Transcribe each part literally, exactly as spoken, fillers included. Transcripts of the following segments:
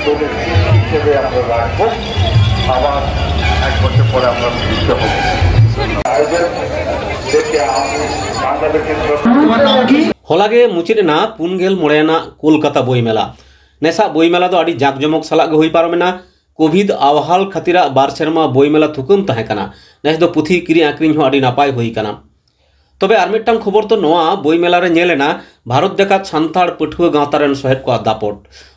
হিসেবে আমরা রাখবো। আবার এক বছর পরে আমরা মিলিত হব। আয়োজক দেখে আমি বাংলাদেশের প্রথম ᱦᱚᱞᱟ ᱜᱮ ᱢᱩᱪᱟᱹᱫ ᱮᱱᱟ ᱯᱩᱱ ᱜᱮᱞ ᱢᱚᱬᱮ ᱟᱱᱟᱜ ᱠᱳᱞᱠᱟᱛᱟ ᱵᱳᱭ ᱢᱮᱞᱟ᱾ ᱱᱮᱥᱟᱜ ᱵᱳᱭ ᱢᱮᱞᱟ ᱫᱚ ᱟᱹᱰᱤ ᱡᱟᱠ ᱡᱚᱢᱚᱠ ᱥᱟᱞᱟᱜ ᱜᱮ ᱦᱩᱭ ᱯᱟᱨᱚᱢ ᱮᱱᱟ᱾ ᱠᱳᱵᱷᱤᱰ ᱟᱣᱦᱟᱞ ᱠᱷᱟᱹᱛᱤᱨᱟᱜ ᱵᱟᱨ ᱥᱮᱨᱢᱟ ᱵᱳᱭ ᱢᱮᱞᱟ ᱛᱷᱩᱠᱟᱹᱢ ᱛᱟᱦᱮᱸ ᱠᱟᱱᱟ᱾ ᱱᱮᱥ ᱫᱚ ᱯᱩᱛᱷᱤ ᱠᱤᱨᱤᱧ ᱟᱠᱷᱨᱤᱧ ᱦᱚᱸ ᱟᱹᱰᱤ ᱱᱟᱯᱟᱭ ᱦᱩᱭ ᱠᱟᱱᱟ᱾ ᱛᱚᱵᱮ ᱟᱨ ᱢᱤᱫᱴᱟᱝ ᱠᱷᱚᱵᱚᱨ ᱫᱚ ᱱᱚᱣᱟ, ᱵᱳᱭ ᱢᱮᱞᱟ ᱨᱮ ᱧᱮᱞ ᱮᱱᱟ ᱵᱷᱟᱨᱚᱛ ᱡᱟᱠᱟᱛ ᱥᱟᱱᱛᱟᱲ ᱯᱟᱹᱴᱷᱩᱣᱟᱹ ᱜᱟᱶᱛᱟ ᱨᱮᱱ ᱥᱚᱦᱮᱫ ᱠᱚᱣᱟᱜ ᱫᱟᱯᱚᱴ᱾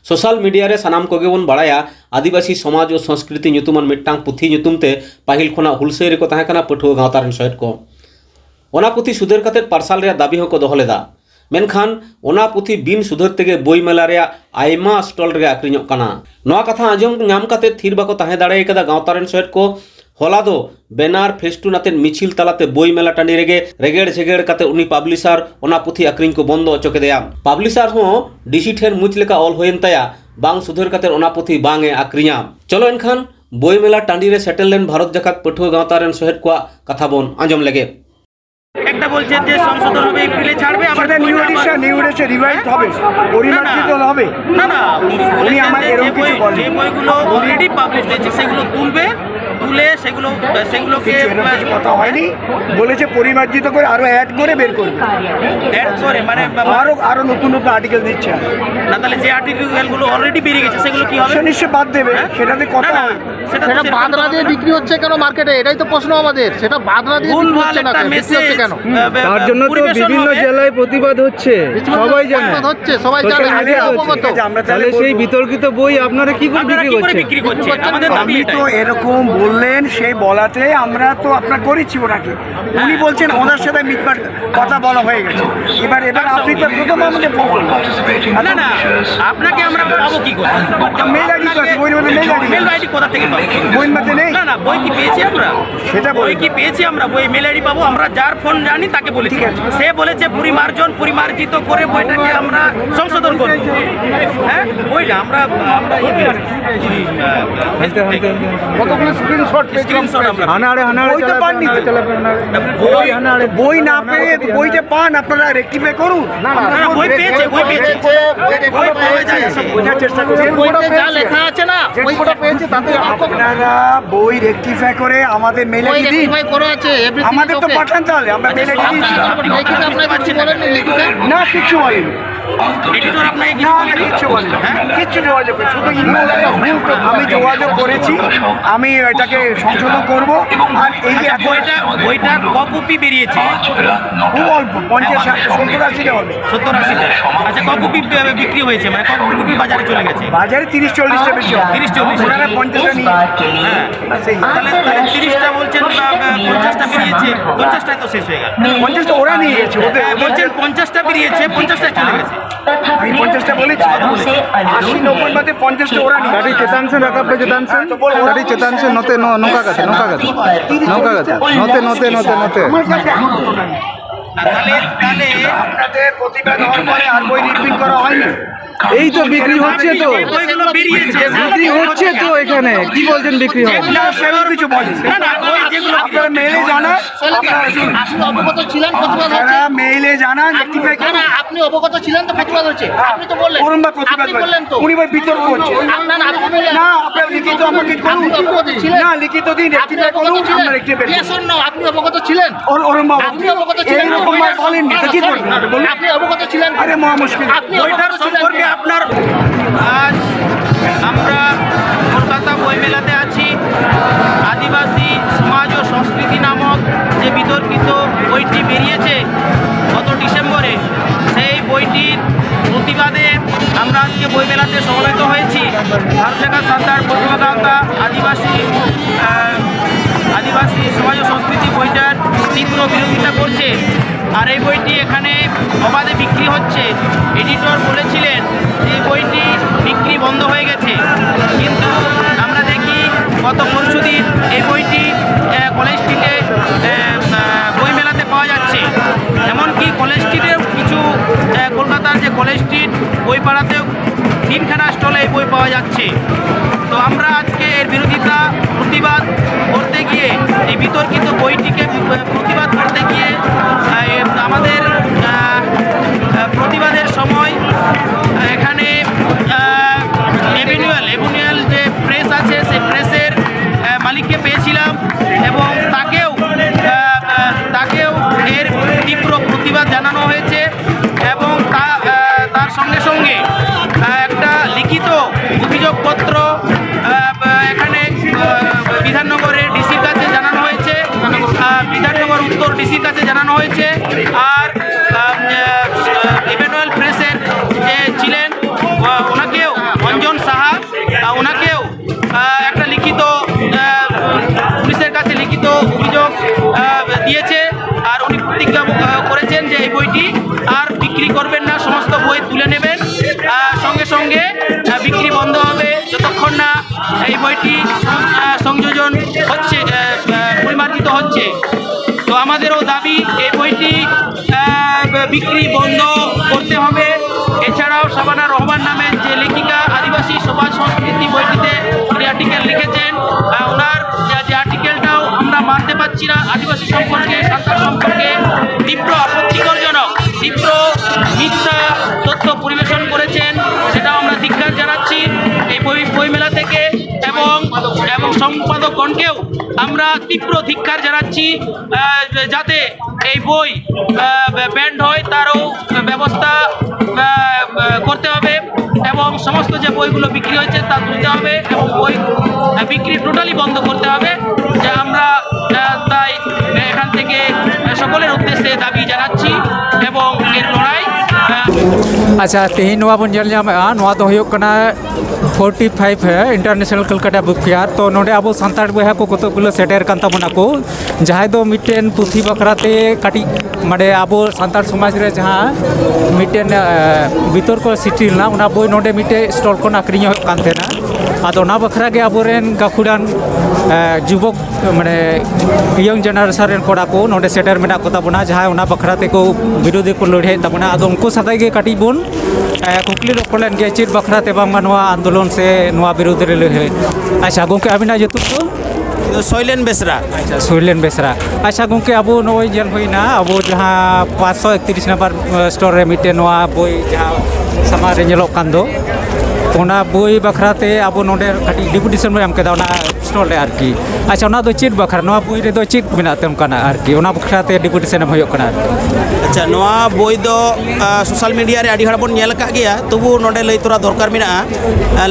ᱥᱳᱥᱟᱞ ᱢᱤᱰᱤᱭᱟ ᱨᱮ ᱥᱟᱱᱟᱢ ᱠᱚᱜᱮ ᱵᱚᱱ ᱵᱟᱲᱟᱭᱟ, ᱟᱹᱫᱤᱵᱟᱹᱥᱤ ᱥᱚᱢᱟᱡᱽ ᱳ ᱥᱚᱸᱥᱠᱨᱤᱛᱤ ᱧᱩᱛᱩᱢᱟᱱ ᱢᱤᱫᱴᱟᱝ ᱯᱩᱛᱷᱤ ᱧᱩᱛᱩᱢ ᱛᱮ ᱯᱟᱹᱦᱤᱞ ᱠᱷᱚᱱᱟᱜ ᱦᱩᱞᱥᱟᱹᱭ ᱨᱮᱠᱚ ᱛᱟᱦᱮᱸ ᱠᱟᱱᱟ ᱯᱟᱹᱴᱷᱩᱣᱟᱹ ᱜᱟᱶᱛᱟ ᱨᱮᱱ ᱥᱚᱦᱮᱫ ᱠᱚ᱾ ᱚᱱᱟ ᱯᱩᱛᱷᱤ ᱥᱩᱫᱷᱟᱹᱨ ᱠᱟᱛᱮ ᱯᱟᱨᱥᱟᱞ ᱨᱮᱭᱟᱜ ᱫᱟᱹᱵᱤ ᱦᱚᱸᱠᱚ ᱫᱚᱦᱚ ᱞᱮᱫᱟ᱾ ᱢᱮᱱᱠᱷᱟᱱ ᱚᱱᱟ ᱯᱩᱛᱷᱤ ᱵᱤᱱ ᱥᱩᱫᱷᱟᱹᱨ ᱛᱮᱜᱮ ᱵᱳᱭ ᱢᱮᱞᱟ ᱨᱮᱭᱟᱜ ᱟᱭᱢᱟ ᱥᱴᱚᱞ ᱨᱮᱜᱮ ᱟᱠᱷᱨᱤᱧᱚᱜ ᱠᱟᱱᱟ᱾ ᱱᱚᱣᱟ ᱠᱟᱛᱷᱟ ᱟᱸᱡᱚᱢ ᱧᱟᱢ ᱠᱟᱛᱮ ᱛᱷᱤᱨ ᱵᱟᱠᱚ ᱛᱟᱦᱮᱸ ᱫᱟᱲᱮ ᱠᱟᱫᱟ ᱜᱟᱶᱛᱟ ᱨᱮᱱ ᱥᱚᱦᱮᱫ ᱠᱚ᱾ ᱦᱚᱞᱟ ᱫᱚ ᱵᱮᱱᱟᱨ ᱯᱷᱮᱥᱴᱩᱱ ᱟᱛᱮᱫ ᱢᱤᱪᱷᱤᱞ ᱛᱟᱞᱟᱛᱮ ᱵᱳᱭ ᱢᱮᱞᱟ ᱴᱟᱺᱰᱤ ᱨᱮᱜᱮ ᱨᱮᱜᱮᱲ ᱡᱷᱮᱜᱮᱲ ᱠᱟᱛᱮ ᱩᱱᱤ ᱯᱟᱵᱽᱞᱤᱥᱟᱨ ᱚᱱᱟ ᱯᱩᱛᱷᱤ ᱟᱠᱷᱨᱤᱧ ᱠᱚ ᱵᱚᱱᱫᱚ ᱦᱚᱪᱚ ᱠᱮᱫᱮᱭᱟ᱾ ᱯᱟᱵᱽᱞᱤᱥᱟᱨ ᱦᱚᱸ ᱰᱤᱥᱤ ᱴᱷᱮᱱ ᱢᱩᱸᱡ ᱞᱮᱠᱟ ᱚᱞ ᱦᱩᱭᱮᱱ ᱛᱟᱭᱟ, ᱵᱟᱝ ᱥᱩᱫᱷᱟᱹᱨ ᱠᱟᱛᱮ ᱚᱱᱟ ᱯᱩᱛᱷᱤ ᱵᱟᱝ ᱮ ᱟᱠᱷᱨᱤᱧᱟ᱾ ᱪᱚᱞᱚ ᱮᱱᱠᱷᱟᱱ ᱵᱳᱭ ᱢᱮᱞᱟ ᱴᱟᱺᱰᱤ ᱨᱮ ᱥᱮᱴᱮᱨ ᱞᱮᱱ ᱵᱷᱟᱨᱚᱛ ᱡᱟᱠᱟᱛ ᱯᱟᱹᱴᱷᱩᱣᱟᱹ ᱜᱟᱶᱛᱟ ᱨᱮᱱ ᱥᱚᱦᱮᱫ ᱠᱚᱣᱟᱜ ᱠᱟᱛᱷᱟ ᱵᱚᱱ ᱟᱸᱡᱚᱢ ᱞᱮᱜᱮ᱾ একটা বলছে যে সংশোধন হবে, এপ্রিলে ছাড়বে, আবার সেটা new addition, new addition revise হবে, পরিমার্জিত হবে। না না, উনি উনি বলেছেন আমার যে এরকম যে বই কিছু বলেন। যে বইগুলো অলরেডি পাবলিশ হয়েছে সেগুলো তুলবে, তুলে সেগুলো সেগুলোকে কিছু এরকম কিছু কথা হয়নি। বলেছে পরিমার্জিত করে আরো অ্যাড করে বের করবে। অ্যাড করে মানে আরো আরো নতুন নতুন আর্টিকেল দিচ্ছে। না, তাহলে যে আর্টিকেলগুলো অলরেডি বেরিয়ে গেছে সেগুলো কি হবে? সেটা নিশ্চয় বাদ দেবে, সেটাতে কথা না না, হয়। সেটা তো সেটা সেরকম বাদ না তো দিয়ে হবে। বিক্রি হচ্ছে কেন মার্কেটে? এটাই তো প্রশ্ন আমাদের। সেটা বাদ না দিয়ে বিক্রি ভুলভাল হচ্ছে না একটা কেন? বিক্রি হচ্ছে মেসেজ কেন? তার জন্য তো পরিবেশন বিভিন্ন হবে। জেলায় প্রতিবাদ হচ্ছে, সবাই জানে। প্রতিবাদ হচ্ছে, সবাই জানে। সোশ্যাল আমি মিডিয়া অবগত। হচ্ছে। আমরা তাহলে সেই বিতর্কিত বই আপনারা কি করে আপনারা বিক্রি কি করে করছেন? বিক্রি করছেন? আমাদের দাবি আমি এটাই। তো এরকম বললেন, সেই বলাতে আমরা তো আপনার করেছি ওনাকে। উনি বলছেন ওনার সাথে মিটমাট কথা বলা হয়ে গেছে। এবার এবার আপনি তো প্রথম আমাদের ফোন করলেন। না না, আপনাকে আমরা পাবো কি করে? মেল আইডি তো আছে, বইয়ের মধ্যে মেল আইডি। মেল আইডি কোথা থেকে পাবো? বইয়ের মধ্যে নেই। না না, বই কি পেয়েছি আমরা? সেটা বলি। বই কি পেয়েছি আমরা? বই মেল আইডি পাবো আমরা, যার ফোন জানি তাকে বলেছি। ঠিক আছে। সে বলেছে পরি মার্জন পরিমার্জিত করে বইটাকে আমরা সংশোধন করব। হ্যাঁ, বইটা আমরা আমরা ইয়ে পেয়েছি। ওই, আহ, হানতে হানতে হানতে। কতগুলো স্ক্রিন স্ক্রিনশট আমরা হানাড়ে হানাড়ে বই তো পাননি তো। বই হানাড়ে বই না পেয়ে বইটা পান, আপনারা রেকটিফাই করুন। না, না, বই পেয়েছে, বই পেয়েছে। বই পাওয়া যায়। বোঝার চেষ্টা করুন। বইতে যা লেখা আছে না, ওই পুরো পেয়েছে, তাতে আপনারা বই রেকটিফাই করে আমাদের মেলে বই দিন। রেকটিফাই করা আছে, everything আমাদের তো okay। পাঠান তাহলে, আমরা মেলে দিন। আপনি লিখিত আপনাকে কিছু বলেননি, লিখিত? না, কিচ্ছু বলেনি। এডিটর আপনাকে কিছু না, বলেনি? কিচ্ছু বলেনি। হ্যাঁ? কিচ্ছু যোগাযোগ করেনি। শুধু email এ আমি যোগাযোগ করেছি, আমি এটাকে সংশোধন করব। আর এই যে আচ্ছা, বইটা, বইটার ক কপি বেরিয়েছে? খুব অল্প, পঞ্চাশ, সত্তর, আশিটা হবে। সত্তর, আশিটা। আচ্ছা, ক কপি বি-, বিক্রি হয়েছে? মানে, ক কপি বাজারে চলে গেছে? বাজারে তিরিশ চল্লিশটা বেশি হবে। তিরিশ চল্লিশটা। ওনারা পঞ্চাশটা নিয়ে হ্যাঁ। সেই তাহলে, তাহলে তিরিশটা বলছেন, বা, বা, পঞ্চাশটা বেরিয়েছে, পঞ্চাশটায় তো শেষ হয়ে গেল। পঞ্চাশটা ওরা নিয়ে গেছে, ওদের, হ্যাঁ, ওদের বলছেন পঞ্চাশটা বেরিয়েছে, পঞ্চাশটায় চলে গেছে। আমি পঞ্চাশটা বলেছি। আশি, নব্বই বাদে পঞ্চাশটা ওরা নিয়ে ᱠᱟᱹᱴᱤᱡ ᱪᱮᱛᱟᱱ ᱥᱮᱱ ᱨᱟᱠᱟᱵ ᱯᱮ, ᱪᱮᱛᱟᱱ ᱥᱮᱱ᱾ ᱠᱟᱹᱴᱤᱡ ᱪᱮᱛᱟᱱ ᱥᱮᱱ, ᱱᱚᱛᱮ, ᱱᱚ-, ᱱᱚᱝᱠᱟ ᱠᱟᱛᱮ, ᱱᱚᱝᱠᱟ ᱠᱟᱛᱮ᱾ ᱱᱚᱝᱠᱟ ᱠᱟᱛᱮ᱾ ᱱᱚᱛᱮ, ᱱᱚᱛᱮ, ᱱᱚᱛᱮ, ᱱᱚᱛᱮ᱾ আমার কাছে এখনো টোটাল নেই। তাহলে, তাহলে আপনাদের প্রতিবাদ হওয়ার পরে আর বই রিপ্রিন্ট করা হয়নি। এই তো বিক্রি হচ্ছে তো। বইগুলো বেরিয়েছে। বিক্রি হচ্ছে তো এখানে। কি বলছেন বিক্রি হয়? না, সেরকম কিছু বলেনি। না, না, বই যেগুলো আপনারা মেইলে জানান। আপনারা শুনুন। আপনি অবগত ছিলেন প্রতিবাদ হচ্ছে? আপনারা মেইলে জানান, রেকটিফাই না, করুন। না, আপনি অবগত ছিলেন তো প্রতিবাদ হচ্ছে? হ্যাঁ। আপনি তো বললেন। অরুণ দা প্রতিবাদ আপনি করুন। বললেন তো। উনি ভাই বিতর্ক করছে। না, না, আপনি বললেন। না, আপনারা লিখিত আমাকে করুন। আপনি অবগত ছিলেন? না, লিখিত দিন, আপনি রেকটিফাই অবগত করুন, ছিলেন? আমরা রেকটিফাই করব। Yes or no, আপনি অবগত ছিলেন? অর-, অরুণ বাবু, আপনি অবগত ছিলেন? এইরকম ভাবে বলেননি, তো কি করবেন? আপনি বলুন। আপনি অবগত ছিলেন? আরে মহা মুশকিল। আপনি বইটার অবগত ছিলেন? সম্পর্কে আপনার, আজ আমরা কলকাতা বইমেলাতে আছি। আদিবাসী সমাজ ও সংস্কৃতি নামক যে বিতর্কিত বইটি বেরিয়েছে গত ডিসেম্বরে, সেই বইটির প্রতিবাদে আমরা আজকে বইমেলাতে সমবেত হয়েছি। ভারত লেখা সন্ধ্যার প্রতিবাদ আন্দোলন আদিবাসী, আহ, আদিবাসী সমাজ ও সংস্কৃতি বইটার তীব্র বিরোধিতা করছে। আর এই বইটি এখানে অবাধে বিক্রি হচ্ছে। এডিটর বলেছিলেন যে এই বইটি বিক্রি বন্ধ হয়ে গেছে, কিন্তু আমরা দেখি গত পরশুদিন এই বইটি, আহ, কলেজ স্ট্রিটে, আহ, আহ, বইমেলাতে পাওয়া যাচ্ছে। এমনকি কলেজ স্ট্রিটেও কিছু, আহ, কলকাতার যে কলেজ স্ট্রিট বইপাড়াতেও তিনখানা স্টলে এই বই পাওয়া যাচ্ছে। তো আমরা আজকে এর বিরোধিতা, প্রতিবাদ বিতর্কিত বইটিকে প্রতিবাদ করতে গিয়ে আহ, এ, আমাদের আহ, আহ, প্রতিবাদের সময় আহ, এখানে এভিনিউয়াল এভিনিউয়াল যে প্রেস আছে, সেই প্রেসের আহ, মালিককে পেয়েছিলাম এবং তাকেও আহ, আহ, তাকেও এর তীব্র প্রতিবাদ জানানো হয়েছে এবং তা- আহ, তার সঙ্গে সঙ্গে আহ, একটা লিখিত অভিযোগপত্র আহ, এখানে আহ, বিধাননগরের ডিসির কাছে জানানো হয়েছে, আহ, বিধাননগর উত্তর ডিসির কাছে জানানো হয়েছে। আর আহ, আহ, এমানুয়েল প্রেসের যে ছিলেন, আহ, ওনাকেও, অঞ্জন সাহা, আহ, ওনাকেও আহ, একটা লিখিত আহ, পুলিশের কাছে লিখিত অভিযোগ আহ, দিয়েছে। আর উনি প্রতিজ্ঞা আহ, করেছেন যে এই বইটি আর বিক্রি করবেন না, সমস্ত বই তুলে নেবেন। আহ, সঙ্গে সঙ্গে আহ, বিক্রি বন্ধ হবে যতক্ষণ না এই বইটি সং- আহ, সংযোজন হচ্ছে, আহ, আহ, পরিমার্জিত হচ্ছে। তো আমাদেরও দাবি এই বইটি আহ, বিক্রি বন্ধ করতে হবে। এছাড়াও শাবানা রহমান নামের যে লেখিকা, আদিবাসী সমাজ সংস্কৃতি বইটিতে উনি আর্টিকেল লিখেছেন, আহ, ওনার যে- যে আর্টিকেলটাও আমরা মানতে পারছি না। আদিবাসী সম্পর্কে, সাঁওতাল সম্পর্কে তীব্র আপত্তিকরজনক, তীব্র মিথ্যা তথ্য পরিবেশন করেছেন, সেটাও আমরা ধিক্কার জানাচ্ছি এই বই বইমেলা থেকে। এবং এবং সম্পাদকগণকেও আমরা তীব্র ধিক্কার জানাচ্ছি, আহ, যাতে এই বই ব্যান্ড হয়, তারও ব্যবস্থা আহ, করতে হবে এবং সমস্ত যে বইগুলো বিক্রি হয়েছে তা তুলতে হবে এবং বই আহ, বিক্রি টোটালি বন্ধ করতে হবে। যে আমরা আহ, তাই এখান থেকে সকলের উদ্দেশ্যে দাবি জানাচ্ছি এবং এর লড়াই আহ, ᱟᱪᱪᱷᱟ, ᱛᱮᱦᱮᱧ ᱱᱚᱣᱟ ᱵᱚᱱ ᱧᱮᱞ ᱧᱟᱢᱮᱫᱼᱟ, ᱱᱚᱣᱟ ᱫᱚ ᱦᱩᱭᱩᱜ ᱠᱟᱱᱟ forty five international Kolkata book fair. ᱛᱚ ᱱᱚᱰᱮ ᱟᱵᱚ ᱥᱟᱱᱛᱟᱲ ᱵᱚᱭᱦᱟ ᱠᱚ ᱠᱚᱛᱚᱜ ᱜᱩᱞᱟᱹ ᱥᱮᱴᱮᱨ ᱠᱟᱱ ᱛᱟᱵᱚᱱᱟ ᱠᱚ, ᱡᱟᱦᱟᱸᱭ ᱫᱚ ᱢᱤᱫᱴᱮᱱ ᱯᱩᱛᱷᱤ ᱵᱟᱠᱷᱨᱟ ᱛᱮ ᱠᱟᱹᱴᱤᱡ, ᱢᱟᱱᱮ, ᱟᱵᱚ ᱥᱟᱱᱛᱟᱲ ᱥᱚᱢᱟᱡᱽ ᱨᱮ ᱡᱟᱦᱟᱸ ᱢᱤᱫᱴᱮᱱ ᱟᱸ, ᱵᱤᱛᱚᱨᱠᱚ ᱥᱨᱤᱥᱴᱤ ᱞᱮᱱᱟ, ᱚᱱᱟ ᱵᱳᱭ ᱱᱚᱰᱮ ᱢᱤᱫᱴᱮᱡ ᱥᱴᱚᱞ ᱠᱷᱚᱱ ᱟᱹᱠᱷᱨᱤᱧ ᱦᱩᱭᱩᱜ ᱠᱟᱱ ᱛᱟᱦᱮᱱᱟ᱾ ᱟᱫᱚ ᱚᱱᱟ ᱵᱟᱠᱷᱨᱟ ᱜᱮ ᱟᱵᱚᱨᱮᱱ ᱜᱟᱹᱠᱷᱩᱲᱟᱱ ᱟᱸ, ᱡᱩᱵᱚᱠ, ᱢᱟᱱᱮ, ᱤᱭᱚᱝ ᱡᱮᱱᱟᱨᱮᱥᱚᱱ ᱨᱮᱱ ᱠᱚᱲᱟ ᱠᱚ ᱱᱚᱰᱮ ᱥᱮᱴᱮᱨ ᱢᱮᱱᱟᱜ ᱠᱚ ᱛᱟᱵᱚᱱᱟ, ᱡᱟᱦᱟᱸᱭ ᱚᱱᱟ ᱵᱟᱠᱷᱨᱟ ᱛᱮᱠᱚ ᱵᱤᱨᱳᱫᱷᱤ ᱠᱚ ᱞᱟᱹᱲᱦᱟᱹᱭᱮᱫ ᱛᱟᱵᱚᱱᱟ᱾ ᱟᱫᱚ ᱩᱱᱠᱩ ᱥᱟᱛᱮᱜ ᱜᱮ ᱠᱟᱹᱴᱤᱡ ᱵᱚᱱ ᱮ, ᱠᱩᱠᱞᱤ ᱨᱚᱯᱚᱲ ᱞᱮᱱ ᱜᱮ, ᱪᱮᱫ ᱵᱟᱠᱷᱨᱟ ᱛᱮ ᱵᱟᱝᱢᱟ ᱱᱚᱣᱟ ᱟᱱᱫᱳᱞᱚᱱ ᱥᱮ ᱱᱚᱣᱟ ᱵᱤᱨᱩᱫᱽ ᱨᱮ ᱞᱟᱹᱲᱦᱟᱹᱭ? ᱟᱪᱪᱷᱟ ᱜᱚᱢᱠᱮ, ᱟᱹᱵᱤᱱᱟᱜ ᱧᱩᱛᱩᱢ ᱫᱚ? ᱥᱚᱭᱞᱮᱱ ᱵᱮᱥᱨᱟ᱾ ᱟᱪᱪᱷᱟ, ᱥᱩᱨᱞᱮᱱ ᱵᱮᱥᱨᱟ᱾ ᱟᱪᱪᱷᱟ ᱜᱚᱢᱠᱮ, ᱟᱵᱚ ᱱᱚᱜᱼᱚᱭ ᱧᱮᱞ ᱦᱩᱭᱱᱟ, ᱟᱵᱚ ᱡᱟᱦᱟᱸ ᱯᱟᱸᱪᱥᱚ ᱮᱠᱛᱨᱤᱥ ᱱᱟᱢᱵᱟᱨ ᱥᱴᱚᱞ ᱨᱮ ᱢᱤᱫᱴᱮᱱ ᱱᱚᱣᱟ ᱵᱳᱭ ᱡᱟᱦᱟᱸ ᱥᱟᱢᱟᱝ ᱨᱮ ᱧᱮᱞᱚᱜ ᱠᱟᱱ ᱫᱚ, ᱚᱱᱟ ᱵᱳᱭ ᱵᱟᱠᱷᱨᱟ ᱛᱮ ᱟᱵᱚ ᱱᱚᱰᱮ ᱠᱟᱹᱴᱤᱡ ᱰᱮᱯᱩᱴᱮᱥᱚᱱ ᱵᱚᱱ ᱮᱢ ᱠᱮᱫᱟ ᱚᱱᱟ ᱥᱴᱚᱞ ᱨᱮ ᱟᱨᱠᱤ᱾ ᱟᱪᱪᱷᱟ, ᱚᱱᱟ ᱫᱚ ᱪᱮᱫ ᱵᱟᱠᱷᱨᱟ, ᱱᱚᱣᱟ ᱵᱳᱭ ᱨᱮᱫᱚ ᱪᱮᱫ ᱢᱮᱱᱟᱜ ᱛᱮ ᱚᱱᱠᱟᱱᱟᱜ ᱟᱨᱠᱤ, ᱚᱱᱟ ᱵᱟᱠᱷᱨᱟ ᱛᱮ ᱰᱮᱯᱩᱴᱮᱥᱚᱱ ᱮᱢ ᱦᱩᱭᱩᱜ ᱠᱟᱱᱟ ᱟᱨᱠᱤ? ᱟᱪᱪᱷᱟ, ᱱᱚᱣᱟ ᱵᱳᱭ ᱫᱚ ᱥᱳᱥᱟᱞ ᱢᱤᱰᱤᱭᱟ ᱨᱮ ᱟᱹᱰᱤ ᱦᱚᱲ ᱵᱚᱱ ᱧᱮᱞ ᱟᱠᱟᱫ ᱜᱮᱭᱟ, ᱛᱚᱵᱩ ᱱᱚᱰᱮ ᱞᱟᱹᱭ ᱛᱚᱨᱟ ᱫᱚᱨᱠᱟᱨ ᱢᱮᱱᱟᱜᱼᱟ,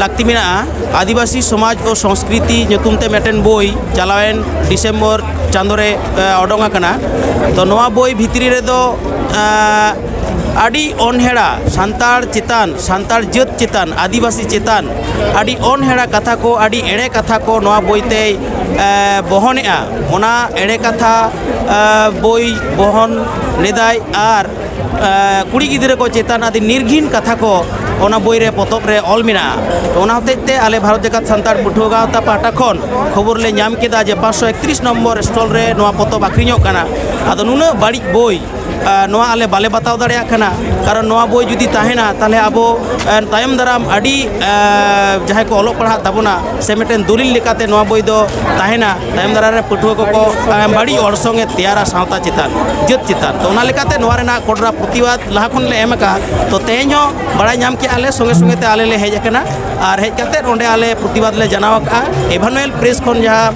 ᱞᱟᱹᱠᱛᱤ ᱢᱮᱱᱟᱜᱼᱟ᱾ ᱟᱹᱫᱤᱵᱟᱹᱥᱤ ᱥᱚᱢᱟᱡᱽ ᱳ ᱥᱚᱝᱥᱠᱨᱤᱛᱤ ᱧᱩᱛᱩᱢ ᱛᱮ ᱢᱤᱫᱴᱮᱱ ᱵᱳᱭ ᱪᱟᱞᱟᱣᱮᱱ ᱰᱤᱥᱮᱢᱵᱚᱨ ᱪᱟᱸᱫᱳ ᱨᱮ ᱚᱰᱚᱝ ᱟᱠᱟᱱᱟ᱾ ᱛᱚ ᱱᱚᱣᱟ ᱵᱳᱭ ᱵᱷᱤᱛᱨᱤ ᱨᱮᱫᱚ ᱟᱹᱰᱤ ᱚᱱᱦᱮᱲᱟ ᱥᱟᱱᱛᱟᱲ ᱪᱮᱛᱟᱱ, ᱥᱟᱱᱛᱟᱲ ᱡᱟᱹᱛ ᱪᱮᱛᱟᱱ, ᱟᱹᱫᱤᱵᱟᱹᱥᱤ ᱪᱮᱛᱟᱱ ᱟᱹᱰᱤ ᱚᱱᱦᱮᱲᱟ ᱠᱟᱛᱷᱟ ᱠᱚ, ᱟᱹᱰᱤ ᱮᱲᱮ ᱠᱟᱛᱷᱟ ᱠᱚ ᱱᱚᱣᱟ ᱵᱳᱭ ᱛᱮᱭ ᱵᱚᱦᱚᱱᱮᱜᱼᱟ᱾ ᱚᱱᱟ ᱮᱲᱮ ᱠᱟᱛᱷᱟ ᱵᱳᱭ ᱵᱚᱦᱚᱱ ᱞᱮᱫᱟᱭ ᱟᱨ ᱠᱩᱲᱤ ᱜᱤᱫᱽᱨᱟᱹ ᱠᱚ ᱪᱮᱛᱟᱱ ᱟᱹᱰᱤ ᱱᱤᱨᱜᱷᱤᱱ ᱠᱟᱛᱷᱟ ᱠᱚ ᱚᱱᱟ ᱵᱳᱭ ᱨᱮ, ᱯᱚᱛᱚᱵ ᱨᱮ ᱚᱞ ᱢᱮᱱᱟᱜᱼᱟ᱾ ᱛᱚ ᱚᱱᱟ ᱦᱚᱛᱮᱡ ᱛᱮ ᱟᱞᱮ ᱵᱷᱟᱨᱚᱛ ᱡᱟᱠᱟᱛ ᱥᱟᱱᱛᱟᱲ ᱯᱟᱹᱴᱷᱩᱣᱟᱹ ᱜᱟᱶᱛᱟ ᱯᱟᱦᱴᱟ ᱠᱷᱚᱱ ᱠᱷᱚᱵᱚᱨ ᱞᱮ ᱧᱟᱢ ᱠᱮᱫᱟ ᱡᱮ ᱯᱟᱸᱪᱥᱚ ᱮᱠᱛᱨᱤᱥ ᱱᱚᱢᱵᱚᱨ ᱥᱴᱚᱞ ᱨᱮ ᱱᱚᱣᱟ ᱯᱚᱛᱚᱵ ᱟᱹᱠᱷᱨᱤᱧᱚᱜ ᱠᱟᱱᱟ᱾ ᱟᱫᱚ ᱱᱩᱱᱟᱹᱜ ᱵᱟᱹᱲᱤᱡ ᱵᱳᱭ ᱱᱚᱣᱟ ᱟᱞᱮ ᱵᱟᱞᱮ ᱵᱟᱛᱟᱣ ᱫᱟᱲᱮᱭᱟᱜ ᱠᱟᱱᱟ᱾ ᱠᱟᱨᱚᱱ ᱱᱚᱣᱟ ᱵᱳᱭ ᱡᱩᱫᱤ ᱛᱟᱦᱮᱱᱟ, ᱛᱟᱦᱚᱞᱮ ᱟᱵᱚ ᱛᱟᱭᱚᱢ ᱫᱟᱨᱟᱢ ᱟᱹᱰᱤ ᱡᱟᱦᱟᱸᱭ ᱠᱚ ᱚᱞᱚᱜ ᱯᱟᱲᱦᱟᱜ ᱛᱟᱵᱚᱱᱟ, ᱥᱮ ᱢᱤᱫᱴᱮᱱ ᱫᱚᱞᱤᱞ ᱞᱮᱠᱟᱛᱮ ᱱᱚᱣᱟ ᱵᱳᱭ ᱫᱚ ᱛᱟᱦᱮᱱᱟ᱾ ᱛᱟᱭᱚᱢ ᱫᱟᱨᱟᱢ ᱨᱮ ᱯᱟᱹᱴᱷᱩᱣᱟᱹ ᱠᱚᱠᱚ ᱵᱟᱹᱲᱤᱡ ᱚᱨᱥᱚᱝ ᱮ ᱛᱮᱭᱟᱨᱟ ᱥᱟᱶᱛᱟ ᱪᱮᱛᱟᱱ, ᱡᱟᱹᱛ ᱪᱮᱛᱟᱱ᱾ ᱛᱚ ᱚᱱᱟ ᱞᱮᱠᱟᱛᱮ ᱱᱚᱣᱟ ᱨᱮᱱᱟᱜ ᱠᱚᱰᱨᱟ ᱯᱨᱚᱛᱤᱵᱟᱫ ᱞᱟᱦᱟ ᱠᱷᱚᱱ ᱞᱮ ᱮᱢ ᱟᱠᱟᱫᱼᱟ᱾ ᱛᱚ ᱛᱮᱦᱮᱧ ᱦᱚᱸ ᱵᱟᱲᱟᱭ ᱧᱟᱢ ᱠᱮᱜᱼᱟ ᱞᱮ, ᱥᱚᱸᱜᱮ ᱥᱚᱸᱜᱮ ᱛᱮ ᱟᱞᱮ ᱞᱮ ᱦᱮᱡ ᱟᱠᱟᱱᱟ ᱟᱨ ᱦᱮᱡ ᱠᱟᱛᱮᱫ ᱚᱸᱰᱮ ᱟᱞᱮ ᱯᱨᱚᱛᱤᱵᱟᱫ ᱞᱮ ᱡᱟᱱᱟᱣ ᱟᱠᱟᱫᱼᱟ᱾ ᱮᱵᱷᱟᱱᱩᱭᱮᱞ ᱯᱨᱮᱥ ᱠᱷᱚᱱ ᱡᱟᱦᱟᱸ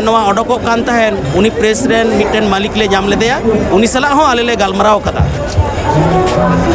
ᱱᱚᱣᱟ ᱚᱰᱚᱠᱚᱜ ᱠᱟᱱ ᱛᱟᱦᱮᱸᱱ, ᱩᱱᱤ ᱯᱨᱮᱥ ᱨᱮᱱ ᱢᱤᱫᱴᱮᱱ ᱢᱟᱹᱞᱤᱠ ᱞᱮ ᱧᱟᱢ ᱞᱮᱫᱮᱭᱟ, ᱩᱱᱤ ᱥᱟᱞᱟᱜ ᱦᱚᱸ ᱟᱞᱮ ᱞᱮ ᱜᱟᱞᱢᱟᱨᱟᱣ ᱟᱠᱟᱫᱟ᱾